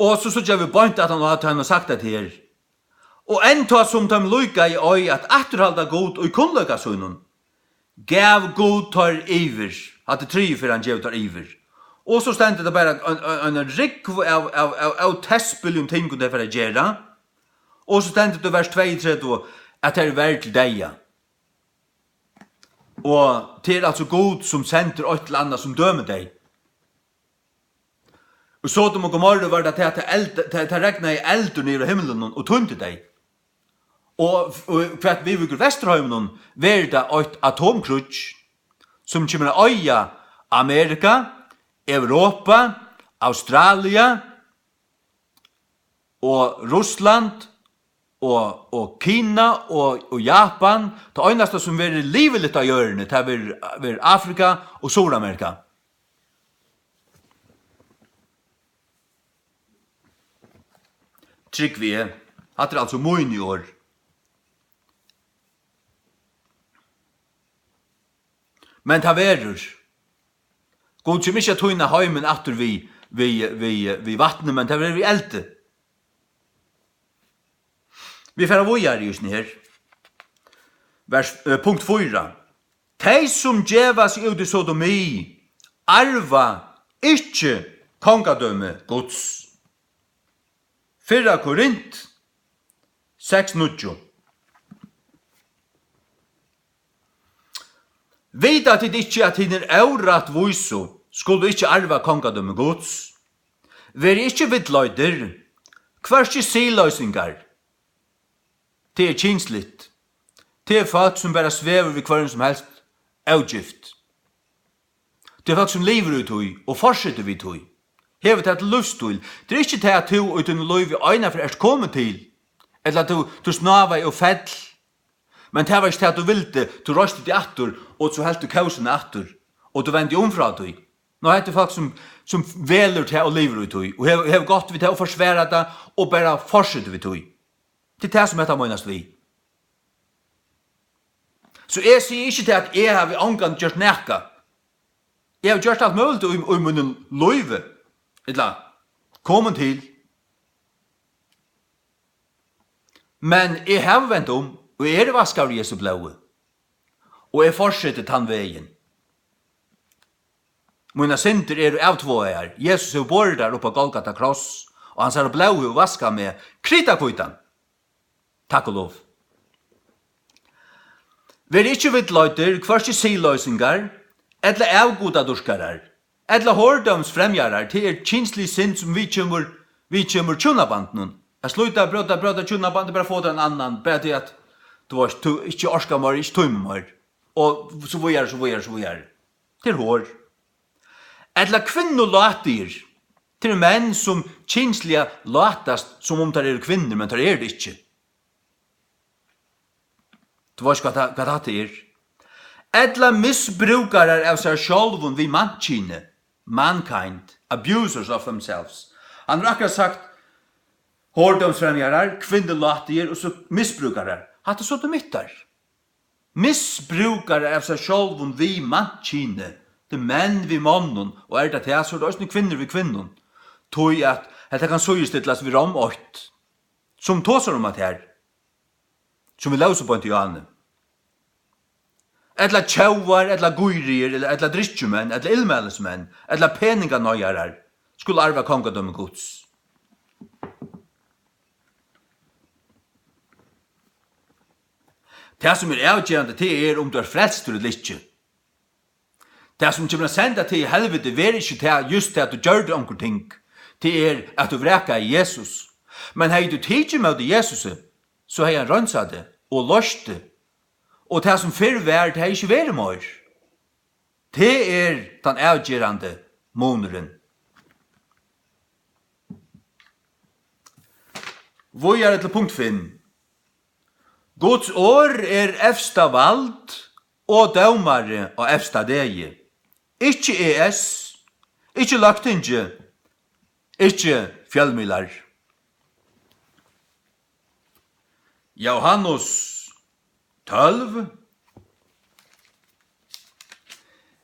Og so síggja vit beint, at hann, at hann hevur sagt hetta her. Og enntá sum teimum líkaði ei at afturhalda Gud í kunnleika sínum, gav Gud teir yvir. Hatta er triðju ferð, hann gevur teir yvir. Og so stendur tað bara ein, ein, ein rúgva av, av, av, av tespiliga tingum, tey fara at gera. Og so stendur tað í vers tveyogtretivu, at tey eru verd til deyða. Og tað er altso Gud, sum sendir eitt til annað, sum dømir tey. Og Sodom og Gomorra var tað, tað, tað eld, tað, tað regnaði eldur niður av himlinum og týndi tey. Og, og hvat viðvíkur Vesturheiminum, verður tað eitt atomkríggj, sum kemur at oyða Amerika, Europa, Australia og Russland og, og Kina og, og Japan. Tað einasta, sum verður liviligt á jørðini, tað verður, verður Afrika og Suðuramerika. Trúgvi eg. Hatta er altso míni orð. Men tað verður. Gud kemur ikki at týna heimin aftur við við, við, við vatni, men tað verður við eldi. Vit fara víðari í hesum her. Vers, eh, punkt fýra. Tey, sum geva seg út í sodomi, arva ikki kongadømi Guds. Fyrra Korint seks níggju. Vita tit ikki, at hinir órættvísu skulu ikki arva kongadømi Guds? Verið ikki villleiddir, hvørki siðloysingar. Tað er kynsligt. Tað er fólk, sum bara svevur við hvørjum sum helst ógift. Tað er fólk, sum livir í tí og fortsetur við tí. Hevur tað til lívsstíl. Tað er ikki tað, at tú í tínum lívi einaferð ert komin til, ella at tú, tú snávaði og fell. Men tað var ikki tað, tú vildi. Tú reisti teg aftur, og so helt tú kósina aftur, og tú vendi um frá tí. Nú, hetta er fólk, sum, sum velur tað og livir í tí, og hevur, hevur gott við tað og forsvarar tað, og bara fortsetur við tí. Tað er tað, sum hetta meinast við. So eg sigi ikki tað, at eg havi ongantíð gjørt nakað. Eg havi gjørt alt møguligt í, í mínum lívi, ella komin til. Men eg havi vent um, og eg eri vaskaður í Jesu blóði. Og eg fortseti tann vegin. Mínar syndir eru avtváaðar. Jesus hevur borið tær upp á Golgata kross, og hansara blóð hevur vaskað meg kritahvítan. Takk og lov. Verið ikki villleiddir, hvørki siðloysingar, ella avgudadýrkarar, ella hordómsfremjarar, tað er kynslig synd, sum viðkemur, viðkemur hjúnabandinum. At slíta, bróta, bróta hjúnabandið, bara fáa tær ein annan, bara tí at, tú veist, tú ikki orkar meir, ikki tímir meir. Og so víðari, so víðari, so víðari. Tað er hor. Ella kvinnulátir. Tað eru menn, sum kynsliga látast, sum um teir eru kvinnur, men teir eru tað ikki. Tú veitst, hvat tað, hvat hatta er? Ella misbrúkarar av sær sjálvum við mannkyni, mankind, abusers of themselves. Hann hevur akkurát sagt, hordómsfremjarar, kvinnulátir og so misbrúkarar. Hatta er sodomittar. Misbrúkarar av sær sjálvum við mannkyni. Tað er menn við monnum, og er tað tað, so er tað eisini kvinnur við kvinnum. Tí at hetta kann síðustillast við Rom eitt, sum tosar um at her, sum vit lósu beint í áðni. Ella tjóvar, ella gírigir, ella, ella drykkjumenn, ella illmælismenn, ella peninganeigarar skulu arva kongadømi Guds. Tað, sum er avgerandi, tað er, um tú ert frelstur ella ikki. Tað, sum kemur at senda teg í helviti, verður ikki tað, júst tað, at tú gjørdi onkur ting. Tað er, at tú vrakaði Jesus. Men hevði tú tikið ímóti Jesusi, so hevði hann reinsað teg og loyst teg. Og tað, sum fyrr var, tað hevði ikki verið meir. Tað er tann avgerandi munurin. Víðari til punkt fimm. Guds orð er evsta vald og dómari á evsta degi. Ikki E S, ikki Løgtingið, ikki fjølmiðlar. Jóhannes tólv,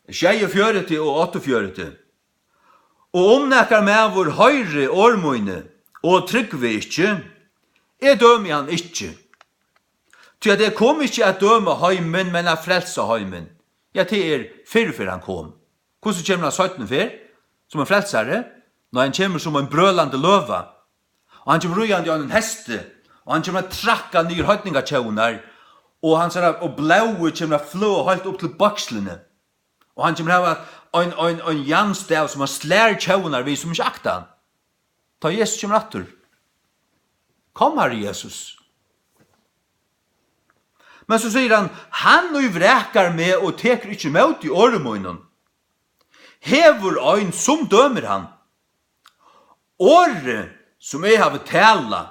sjeyogfjøruti og áttaogfjøruti. Og um nakar maður hoyri orð míni og trúgvi ikki, eg dømi hann ikki. Tí at eg kom ikki at døma heimin, men at frelsa heimin. Ja, tað er fyrr, fyrr hann kom. Hvussu kemur hann seinni ferð? Sum ein frelsari? Nei, hann kemur sum ein brølandi løva. Og hann kemur ríðandi á einum hesti, og hann kemur at trakka niður heidningatjóðirnar, og hansara, og blóðið kemur at fløða heilt upp til bøkslini. Og hann kemur hava ein, ein, ein jarnstav, sum hann slær tjóðirnar við, sum ikki akta hann. Tá Jesus kemur aftur. Kom, Harri Jesus. Men so sigur hann, hann, ið vrakar meg og tekur ikki ímóti orði mínum, hevur ein, sum dømir hann. Orðið, sum eg havi talað,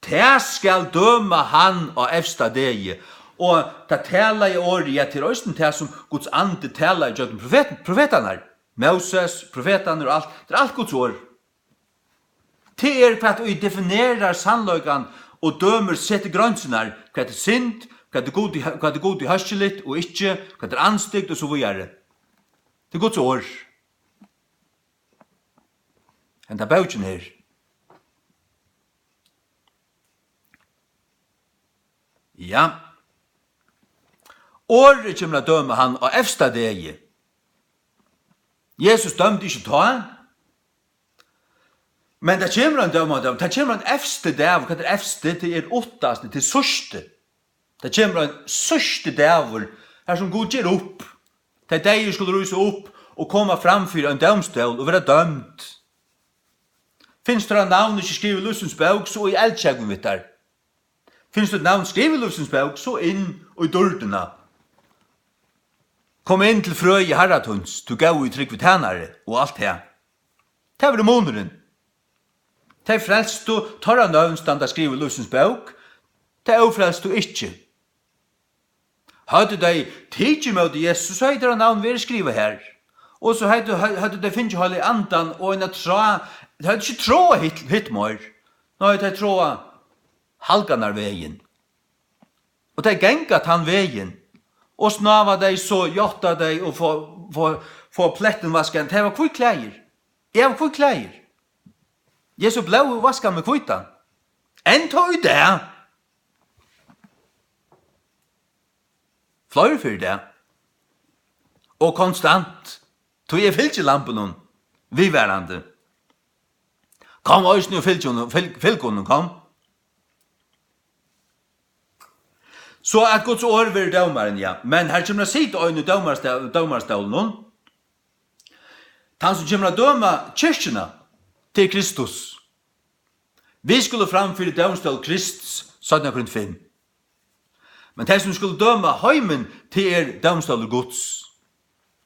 tað skal døma hann á evsta degi. Og tað talaða orðið, ja, tað er eisini tað, sum Guds andi talaði gjøgnum profet-, profetarnar. Móses, profetarnir og alt, tað er alt Guds orð. Tað er, hvat ið definerar sannleikan og dømir, setir greinsirnar, hvat er synd, hvat er Gudi, hvat er Gudi hóskiligt og ikki, hvat er andstygd og so víðari. Tað er Guds orð. Henda bókin her. Ja. Orðið kemur at døma hann á evsta degi. Jesus dømdi ikki tá, men tað kemur ein dómadómur. Tað kemur ein evsti dagur. Hvat er evsti? Tað er uttasti, tað er síðsti. Tað kemur ein síðsti dagur, har sum Gud ger upp. Tey deyðu skulu rísa upp og koma fram fyri ein dómstól og verða dømd. Finst teirra navn ikki skrivað í lívsins bók, so í eldskjógvin við tær. Finst títt navn skrivað í lívsins bók, so inn í dýrdina. Kom inn til frøði Harra tíns, tú góði og trúgvi tænari, og alt tað. Tað verður munurin. Tey frelstu, teirra nøvn standa skrivað í lívsins bók, tey ófrelstu ikki. Høvdu tey tikið ímóti Jesus, so høvdu teirra navn verið skrivað har. Og so høvdu, hø-, høvdu tey fingið Heilaga Andan og eina trá, tey høvdu ikki tráað hitt, hitt meir. Nei, tey tráað halganarvegin. Og tey ganga tann vegin. Og snáva tey so, játta tey og fáa, fáa, fáa plettin vaskaðan. Tey hava hvít klæðir. Eg havi hvít klæðir. Jesu blóð vaskar meg hvítan. Enn tá í dag. Fleiri ferðir í dag. Og konstant. Tí eg fylgi lambinum. Viðvarandi. Kom eisini og fylg honum, fylg, fylg honum, kom. So at Guds orð verður dómarin, ja. Men har kemur at sita ein í dómarastó-, dómarastólinum. Tann sum kemur at døma kirkjuna, tað er Kristus. Vit skulu fram fyri dómstól Krists, seinna Korint fimm. Men tey, sum skulu døma heimin, tað er dómstólur Guds.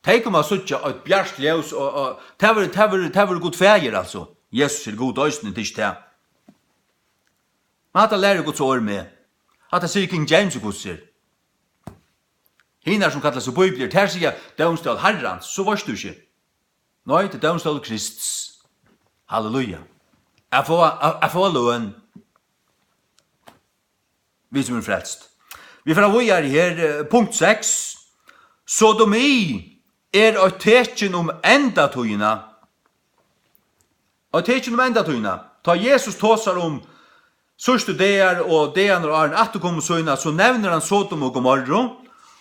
Tey koma at síggja eitt bjart ljós, og, og tað verður, tað verður, tað verður Gud Faðir, altso. Jesus er Gud eisini, tað er ikki tað. Men hatta lærir Guds orð meg. Hatta sigur King James í hvussu er. Hinar, sum kalla seg bíbliur, tær siga dómstól Harrans, so veitst tú ikki. Nei, tað er dómstól Krists. Halleluja. At fáa, at, at fáa løn. Vit sum eru frelst. Vit fara víðari her, eh, punkt seks. Sodomi er eitt tekin um endatíðina. Eitt tekin um endatíðina. Tá Jesus tosar um síðstu dagar og dagarnar áðrenn afturkomu sína, so nevnir hann Sodom og Gomorru,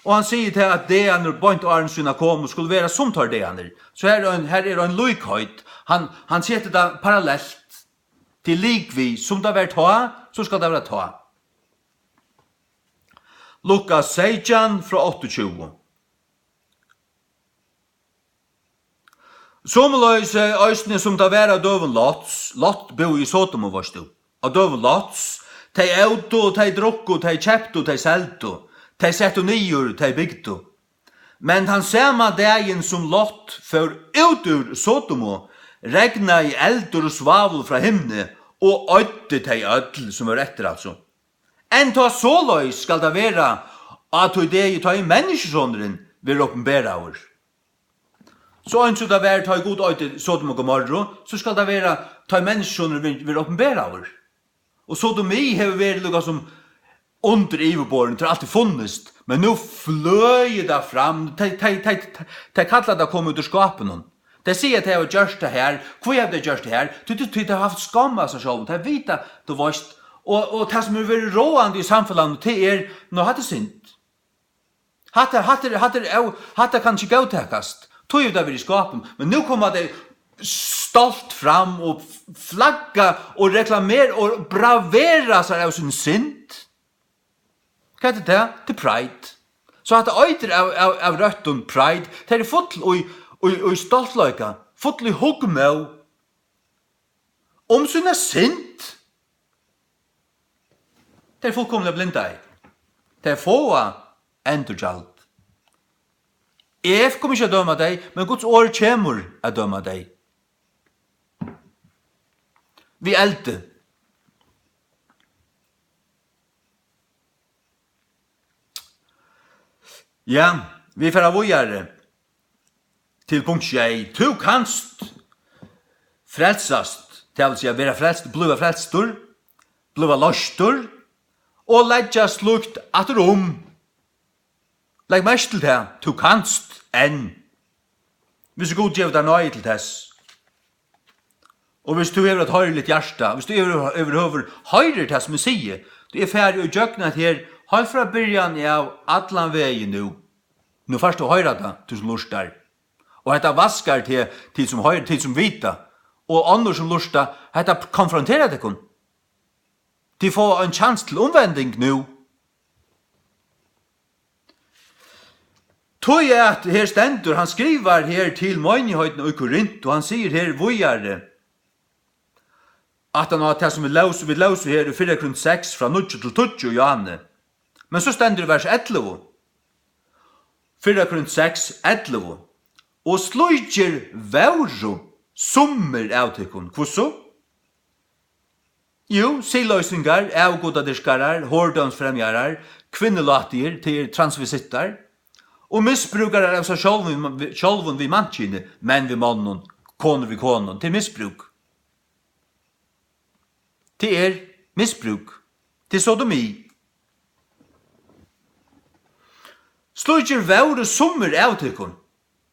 og hann sigur tað, at dagarnir beint áðrenn sína komu skulu vera sum teir dagarnir. So her er ein, her er ein líkheit. Hann, hann setir tað parallelt. Tað er lik við, sum tað var tá, so skal tað vera tá. Lukas seytjan frá áttaogtjúgu. Somuleiðis, eh, eisini sum tað var á døgum Lots, Lot búði í Sodomu, veitst tú. Á døgum Lots, tey ótu, tey drukku, tey keyptu, tey seldu, tey settu niður, tey bygdu. Men tann sama dagin, sum Lot fór út úr Sodomu, regnaði eldur og svavul frá himni og oyddi tey øll, sum vóru eftir, altso. Enntá soleiðis skal tað vera á tí degi, tá ið Menniskjusonurin verður opinberaður. So eins og tað var, tá ið Gud oyddi Sodom og Gomorru, so skal tað vera, tá ið Menniskjusonurin ver-, verður opinberaður. Og sodomi hevur verið líka sum undir yvirborðinum, tað er altíð funnist, men nú fløgur tað fram. Tey, tey, tey, tey, tey kalla tað at koma út úr skápinum. Tey siga, at tey hava gjørt tað her. Hví hava tey gjørt tað her? Tí, tí, tí tey hava havt skomm av sær sjálvum. Tey vita, tú veitst, og, og tað, sum hevur verið ráðandi í samfelagnum, tað er, nú, hatta er synd. Hatta, hatta er, hatta er ó-, hatta kann ikki góðtakast. Tí hevur tað verið í skápum. Men nú koma tey stolt fram og f-, flagga og reklamera og bravera sær av síni synd. Hvat er tað? Tað er pride. So hatta eitur av, av, av røttum pride. Tað er full í, í, í stoltleika, full í hugmóð um sína synd. Tað er fullkomiliga blindaði. Tey fáa endurgjald. Eg komi ikki at døma tey, men Guds orð kemur at døma tey. Við eldi. Ja, vit fara víðari til punkt sjey. Tú kanst frelsast, tað vil siga, vera frelst, blíva frelstur, blíva loystur og leggja slíkt aftur um. Legg merki til tað, tú kanst enn, hvis Gud gevur tær náði til tess. Og hvis tú hevur eitt hoyriligt hjarta, hvis tú yvir, yvirhøvur hoyrir tað, sum eg sigi, tú er farið í gjøgnum at her, heilt frá byrjan av, allan vegin nú. Nú fært tú hoyra tað, tú sum lurtar. Og hetta vaskar teg, tit sum hoyr-, tit sum vita, og onnur sum lurta, hetta konfronterar tykkum. Tit fáa ein kjans til umvending nú. Tí at her stendur, hann skrivar her til meinigheitina í Korint, og hann sigur her víðari, aftan á tað, sum vit lósu, vit lósu her í fyrra Korint seks, frá níggju til tíggju, Johanne. Men so stendur í vers ellivu, fyrra Korint seks, ellivu: "Og slíkir vóru summir av tykkum." Hvussu? Jú, siðloysingar, avgudadyrkarar, hordómsfremjarar, kvinnulátigir, tað eru transvesittar, og misbrúkarar av sær sjálvum, sjálvum við mannkyni, menn við monnum, konur við konum, tað er misbrúk. Tað er misbrúk. Tað er sodomi. Slíkir vóru summir av tykkum.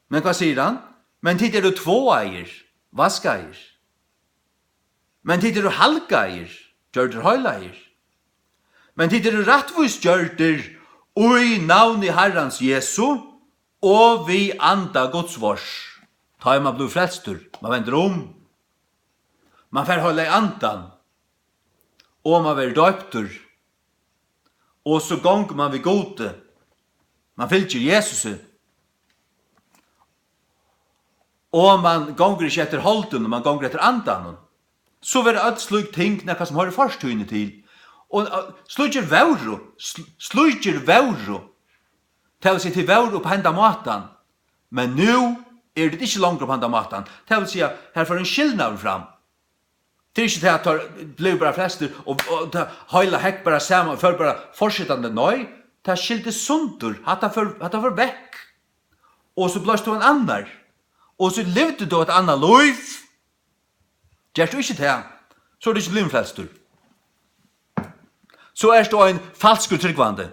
Men hvat sigur hann? Men tit eru tváaðir, vaskaðir. Men tit eru halgaðir, gjørdir heilagir. Men tit eru rættvísgjørdir í navni Harrans Jesu og við anda Guds vors. Tá er mann blivin frelstur, mann vendir um. Mann fær heilaga andan, og mann verður doyptur, og so gongur mann við Gudi. Mann fylgir Jesusi. Og mann gongur ikki eftir holdinum, mann gongur eftir andanum. So verða øll slík ting nakað, sum hoyrir fortíðini til. Og, og slíkir vóru, sl-, slíkir vóru. Tað vil siga, tit vóru upp á henda mátan. Men nú eru tit ikki longur upp á henda mátan. Tað vil siga, har fór ein skilnaður fram. Tað er ikki tað, at teir blivu bara frelstir, og, og tað heila hekk bara saman, og fór bara fortsetandi. Nei, tað skilti sundur. Hatta fór, hatta fór vekk. Og so bleivst tú ein annar. Og so livdi tú eitt annað lív. Gert tú ikki tað, so ert tú ikki blivin frelstur. So ert tú ein falskur trúgvandi.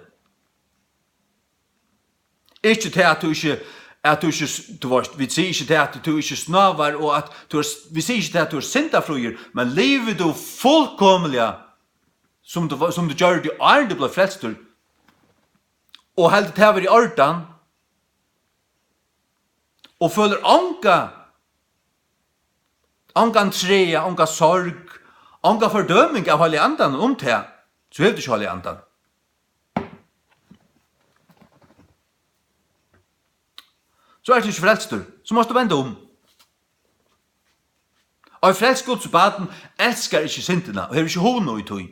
Ikki tað, at tú ikki, at tú ikki, tú veitst, vit siga ikki tað, at tú ikki snávar, og at tú ert, vit siga ikki tað, at tú ert syndafríur, men livir tú fullkomiliga, sum tú, sum tú gjørdi, áðrenn tú bleiv frelstur, og heldur tað vera í ordan, og følir onga, ongan trega, onga sorg, onga fordøming av Heilaga Andanum um tað, so hevur tú ikki Heilaga Andan. So ert tú ikki frelstur, so mást tú venda um. Og eitt frelst Guds barn elskar ikki syndina og hevur ikki hugna í tí.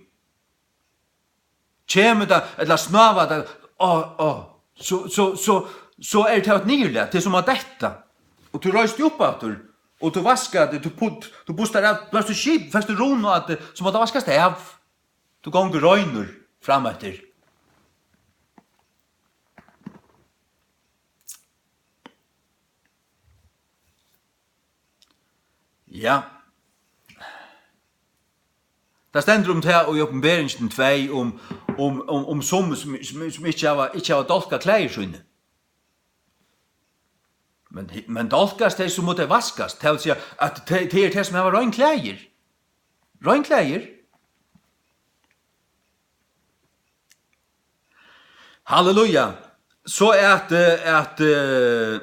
Kemur tað, ella snávar tað, á, á, so, so, so, so er tað eitt niðurlag, tað er sum at detta. Og tú reisur upp aftur, og tú vaskar teg, tú put-, tú bustar av, bleivst tú skip, fært tú rúnu at, sum at tað vaskast av. Tú gongur reinur fram eftir. Ja. Tað stendur um tað í Opinberingin tvey, um, um, um, um sum, sum, sum, sum ikki hava, ikki hava dálkað klæðir síni. Men, men dálkast tey, so mugu tey vaskast. Tað vil siga, at tey, tey eru tey, sum hava rein klæðir. Rein klæðir. Halleluja. So at, eh, at, eh,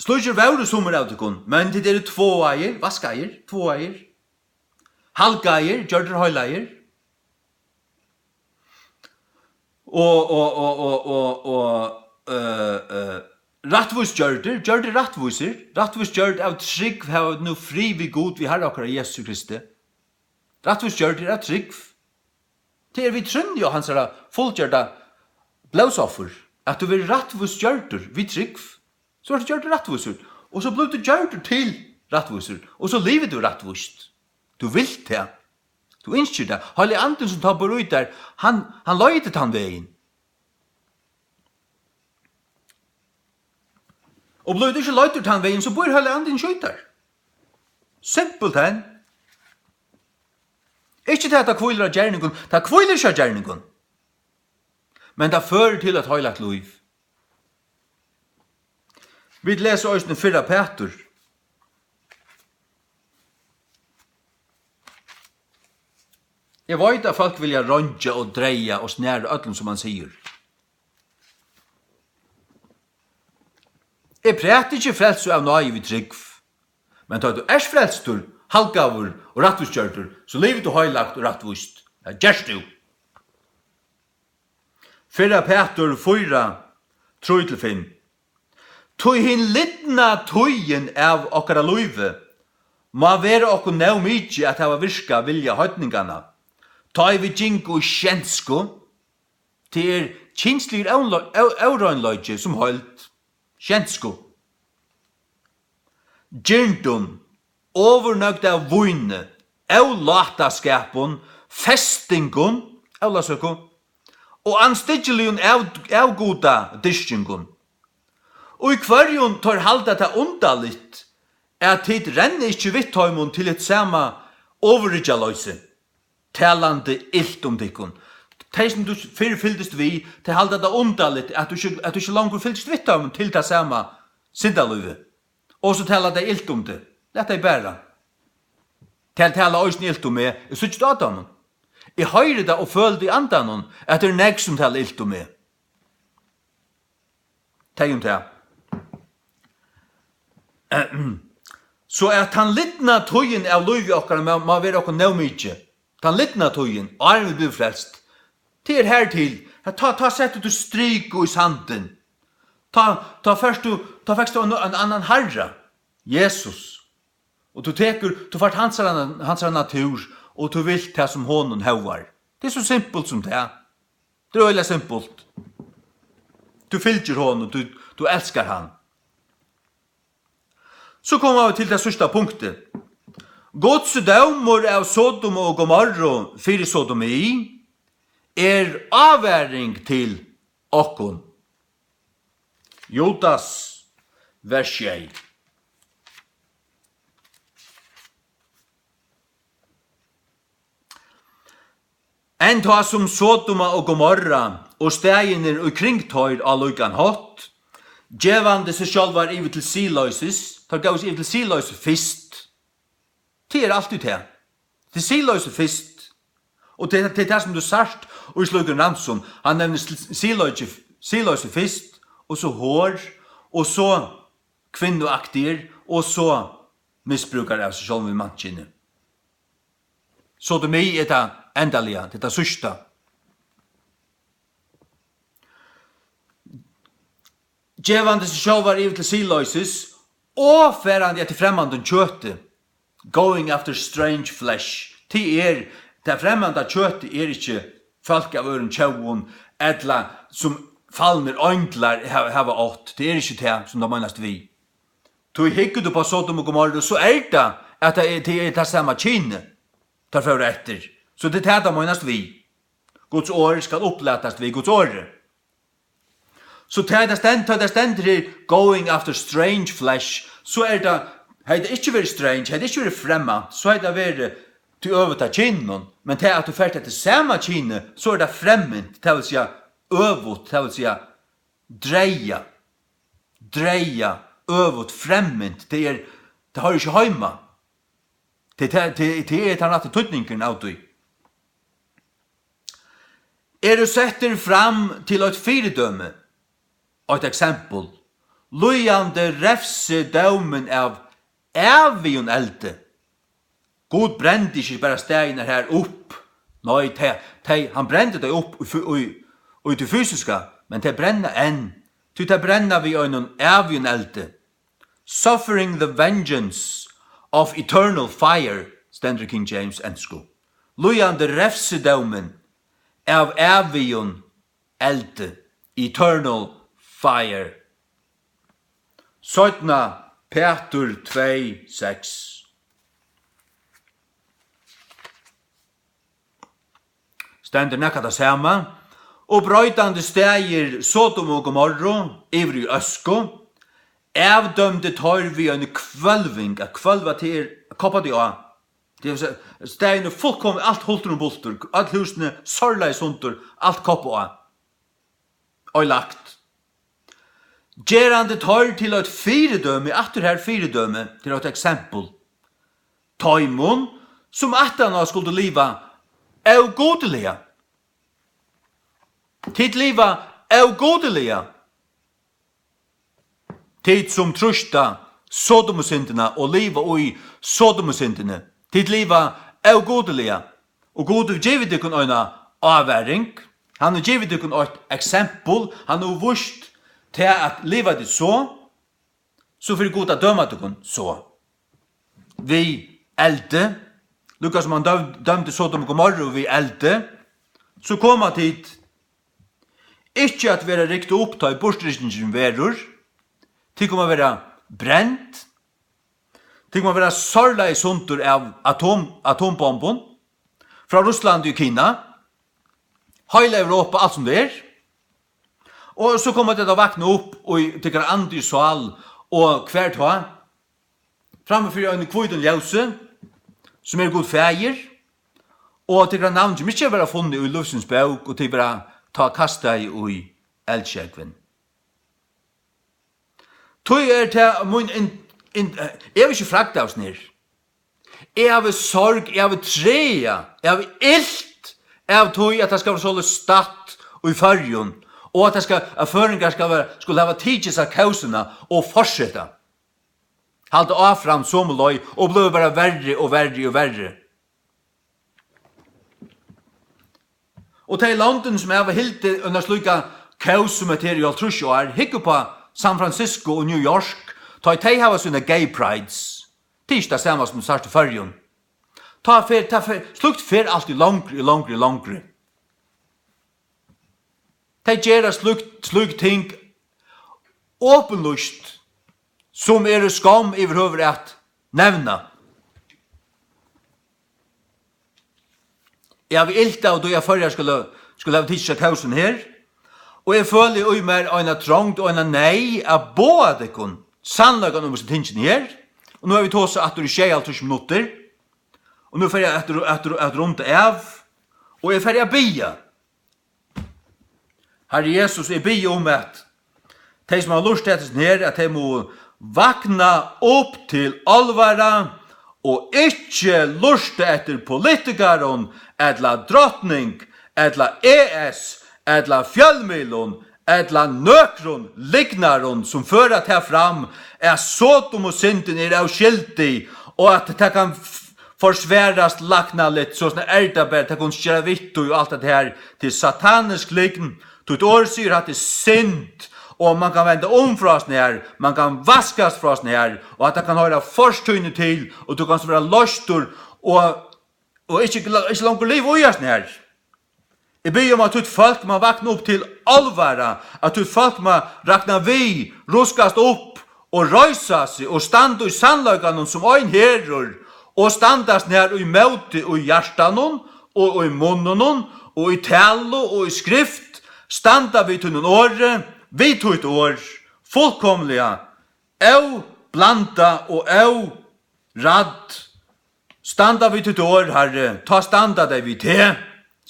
slíkir vóru summir av tykkum, men tit eru tváaðir, vaskaðir, tváaðir, halgaðir, gjørdir heilagir. Og, og, og, og, og, og, eh, eh, rættvísgjørdir, gjørdir rættvísir, rættvísgjørd av trúgv, hava nú frið við Gud, við Harra okkara Jesu Kristi. Rættvísgjørdir av trúgv. Tað er við trúnni á hansara fullgjørda blóðsoffur, at tú verður rættvísgjørdur við trúgv. So ert tú gjørdur rættvísur, og so blívur tú gjørdur til rættvísur, og so livir tú rættvíst. Tú vilt tað. Tú ynskir tað. Heilagi Andin, sum tá býr í tær, hann, hann leiðir tann vegin. Og blívur tú ikki leiddur tann vegin, so býr Heilagi Andin ikki í tær. Simpelt hen. Ikki tað, at tað hvílir á gerningum. Tað hvílir ikki á gerningum. Men tað førir til eitt heilagt lív. Vit lesa eisini fyrra Pætur. Eg veit, at fólk vilja reingja og dreya og snara øllum, sum hann sigur. Eg prædiki frelsu av náði við trúgv. Men tá tú ert frelstur, halgaður og rættvísgjørdur, so livir tú heilagt og rættvíst. Tað gert tú. Fyrra Pætur fýra, trý til fimm. Tí hin lidna tíðin av okkara lívi má vera okkum nóg mikið at hava virkað vilja heidninganna, tá ið vit gingu í skjensku, tað er kynsligur ólo-, ó-, óreinleiki sum heild, skjensku, girndum, ovurnøgd av víni, ólátaskapum, festingum, ólavsøku, og andstyggiligum av-, avgudadyrkingum, í hvørjum teir halda tað undarligt, at tit renna ikki við teimum til hitt sama ovurryggjalloysi, talandi ilt um tykkum. Tey, sum tú fyrr fylgdist við, tey halda tað undarligt, at tú ikki, at tú ikki longur fylgist við teimum til tað sama syndalívið. Og so tala tey ilt um teg. Lat tey bara. Tey tala eisini ilt um meg. Eg síggi tað á teimum. Eg hoyri tað og føli tað í andanum, at tað eru nógv, sum tala ilt um meg. Tey um tað. So at tann lidna tíðin av lívi okkara má, má vera okkum nóg mikið. Tann lidna tíðin, áðrenn vit blivu frelst, tað er hertil, at tá, tá setti tú strik í sandin. Tá, tá fekst tú, tá fekst tú ein, ein annan Harra, Jesus. Og tú tekur, tú fært hansara, hansara natúr, og tú vilt tað, sum honum hóvar. Tað er so simpult sum tað. Tað er øgiliga simpult. Tú fylgir honum, tú, tú elskar hann. So koma vit til tað síðsta punktið. Guds dómur av Sodom og Gomorru fyri sodomi er ávaring til okkum. Judas, vers sjey. Enn tá sum Sodoma og Gomorra og staðirnir í kring teir á líkan hátt, gevandi seg sjálvar yvir til siðloysis, teir góvu seg yvir til siðloysi fyrst. Tað er altíð tað. Til siðloysi fyrst. Og tað, tað er tað, sum tú sært í slíkum ramsum. Hann nevnir sl-, siðloysi, siðloysi fyrst, og so hor, og so kvinnuaktir, og so misbrúkar av seg sjálvum við mannkynið. Sodomi er tað endaliga, tað er tað síðsta. Gevandi seg sjálvar yvir til siðloysis og farandi eftir fremmandum kjøti, going after strange flesh. Tað er, tað fremmanda kjøtið er ikki fólk av øðrum tjóðum, ella sum falnir einglar hava, hava átt. Tað er ikki tað, sum tað meinast við. Tí hyggur tú upp á Sodom og Gomorru, so er tað, at tað er, tað er tað sama kynið, teir fóru eftir. So tað er tað, tað meinast við. Guds orð skal upplatast við Guds orði. So tá tað stend-, tá tað stendur her, going after strange flesh, so er tað, hevði tað ikki verið strange, hevði tað ikki verið fremmant, so hevði tað verið tí øvuta kyninum. Men tað, at tú fert eftir sama kyni, so er tað fremmant, tað vil siga øvugt, tað vil siga dreya, dreya, øvugt, fremmant, tað er, tað hoyrir ikki heima. Tað, tað, tað, tað er tann rætti týdningurin av tí. Eru settir fram til eitt fyridømi, eitt eksempel, líðandi revsidómin av ævigum eldi. Gud brendi ikki bara staðirnar har upp. Nei, tey, tey, hann brendi tey upp í fy-, í, í tí fysiska, men tey brenna enn, tí tey brenna við einum ævigum eldi. Suffering the vengeance of eternal fire, stendur í King James ensku. Líðandi revsidómin av ævigum eldi, eternal fire. Seinna Pætur tvey seks. Stendur nakað tað sama. Og broytandi staðir Sodom og Gomorru yvir í øsku, avdømdi teir við eini hvølving, at hvølva, tað er at koppa teg á. Tað vil siga, staðin er fullkomin, alt hultur um bultur, øll húsini sorleiðis sundur, alt koppa á. Oyðilagt. Gerandi teir til eitt fyridømi, aftur her fyridømi, til eitt eksempel. Teimum, sum aftaná skuldu liva ógudiliga. Tit liva ógudiliga. Tit, sum trýsta Sodomusyndina og liva í Sodomusyndini, tit liva ógudiliga. Og Gud hevur givið tykkum eina ávaring. Hann hevur givið tykkum eitt eksempel. Hann hevur víst tað, at liva tit so, so fer Gud at døma tykkum so. Við eldi, líka sum hann døm-, dømdi Sodom og Gomorru við eldi, so koma tit ikki at vera rykt upp, tá ið burturrykkingin verður. Tit koma at vera brend. Tit koma at vera sárlega í sundur av atom-, atombombum frá Russlandi og Kina. Heila Europa, alt sum tað er. Og so koma tit at vakna upp í tykkara andi og sál, og hvar tá? Frammi fyri einum hvítum ljósi, sum er Gud Faðir, og tykkara navn kemur ikki at vera funnið í lívsins bók, og tit verða tá kastaði í eldsjógvin. Tí er tað mín in-, in-, eh, eg havi ikki fragd av sum er. Eg havi sorg, eg havi trega, eg havi ilt av tí, at tað skal vera soleiðis statt í Føroyum, og at tað skal, at føroyingar skal vera, skulu hava tikið sær kósina og fortseta. Halda áfram somu leið og blíva bara verri og verri og verri. Og tey londini, sum hava hildið eina slíka kós sum hetta her í hálvtrýss ár, hygg upp á San Francisco og New York, tá ið tey hava sínar gay prides. Tað er ikki tað sama sum sært í Føroyum. Tá fer, tá fer, slíkt fer altíð longri og longri og longri. Tey gera slíkt, slík ting opinlýst, sum eru skomm yvirhøvur at nevna. Eg havi ilt av tí, at Føroyar skulu, skulu hava tikið sær kósin her, og eg føli í mær eina trongd og eina neyð at boða tykkum sannleikan um hesi tingini her. Og nú havi eg tosað aftur í sjeyoghálvtrýss minuttir, og nú fari eg at, at, at runda av, og eg fari at biðja. Harri Jesus, eg biði um, at tey, sum hava lurtað eftir hesum her, at tey mugu vakna upp til álvara og ikki lurta eftir politikarum ella drotning ella E S ella fjølmiðlum ella nøkrum lygnarum, sum føra tað fram, at Sodom og syndin er óskyldig, og at tað kann f-, forsvarast læknaligt, so sum er tað bara, tað kunnu skera við tí og alt det her, til satanisk lygn. Títt orð sigur, at tað er synd, og man kann venda um frá hesum her, man kann vaskast frá hesum her, og at tað kann hoyra fortíðini til, og tú kanst vera loystur, og, og ikki gl-, ikki longur liva í hesum her. Eg biði um, at títt fólk má vakna upp til álvara, at títt fólk má rakna við, ruskast upp og reisa seg og standa í sannleikanum sum ein herur og standast nær í móti í hjartanum og í munninum og í talu og í skrift, standa við tínum orði, við títt orð, fullkomliga, óblandað og órætt. Standa við títt orð, Harri, tá standa tey við teg.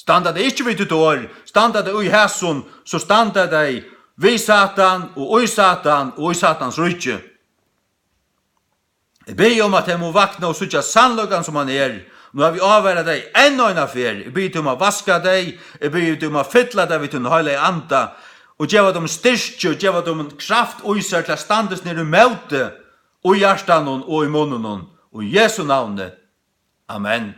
Standa tey ikki við títt orð, standa tey í hasum, so standa tey við Satan og í Satan og í Satans ríki. Eg biði um, at tey mugu vakna og síggja sannleikan, sum hann er. Nú havi eg ávarað tey enn eina ferð. Eg biði teg um at vaska tey. Eg biði teg um at fylla tey við tín heilaga anda og geva teimum styrki og geva teimum kraft í sær til at standast niður ímóti í hjartanum og í munninum. Í Jesu navni. Amen.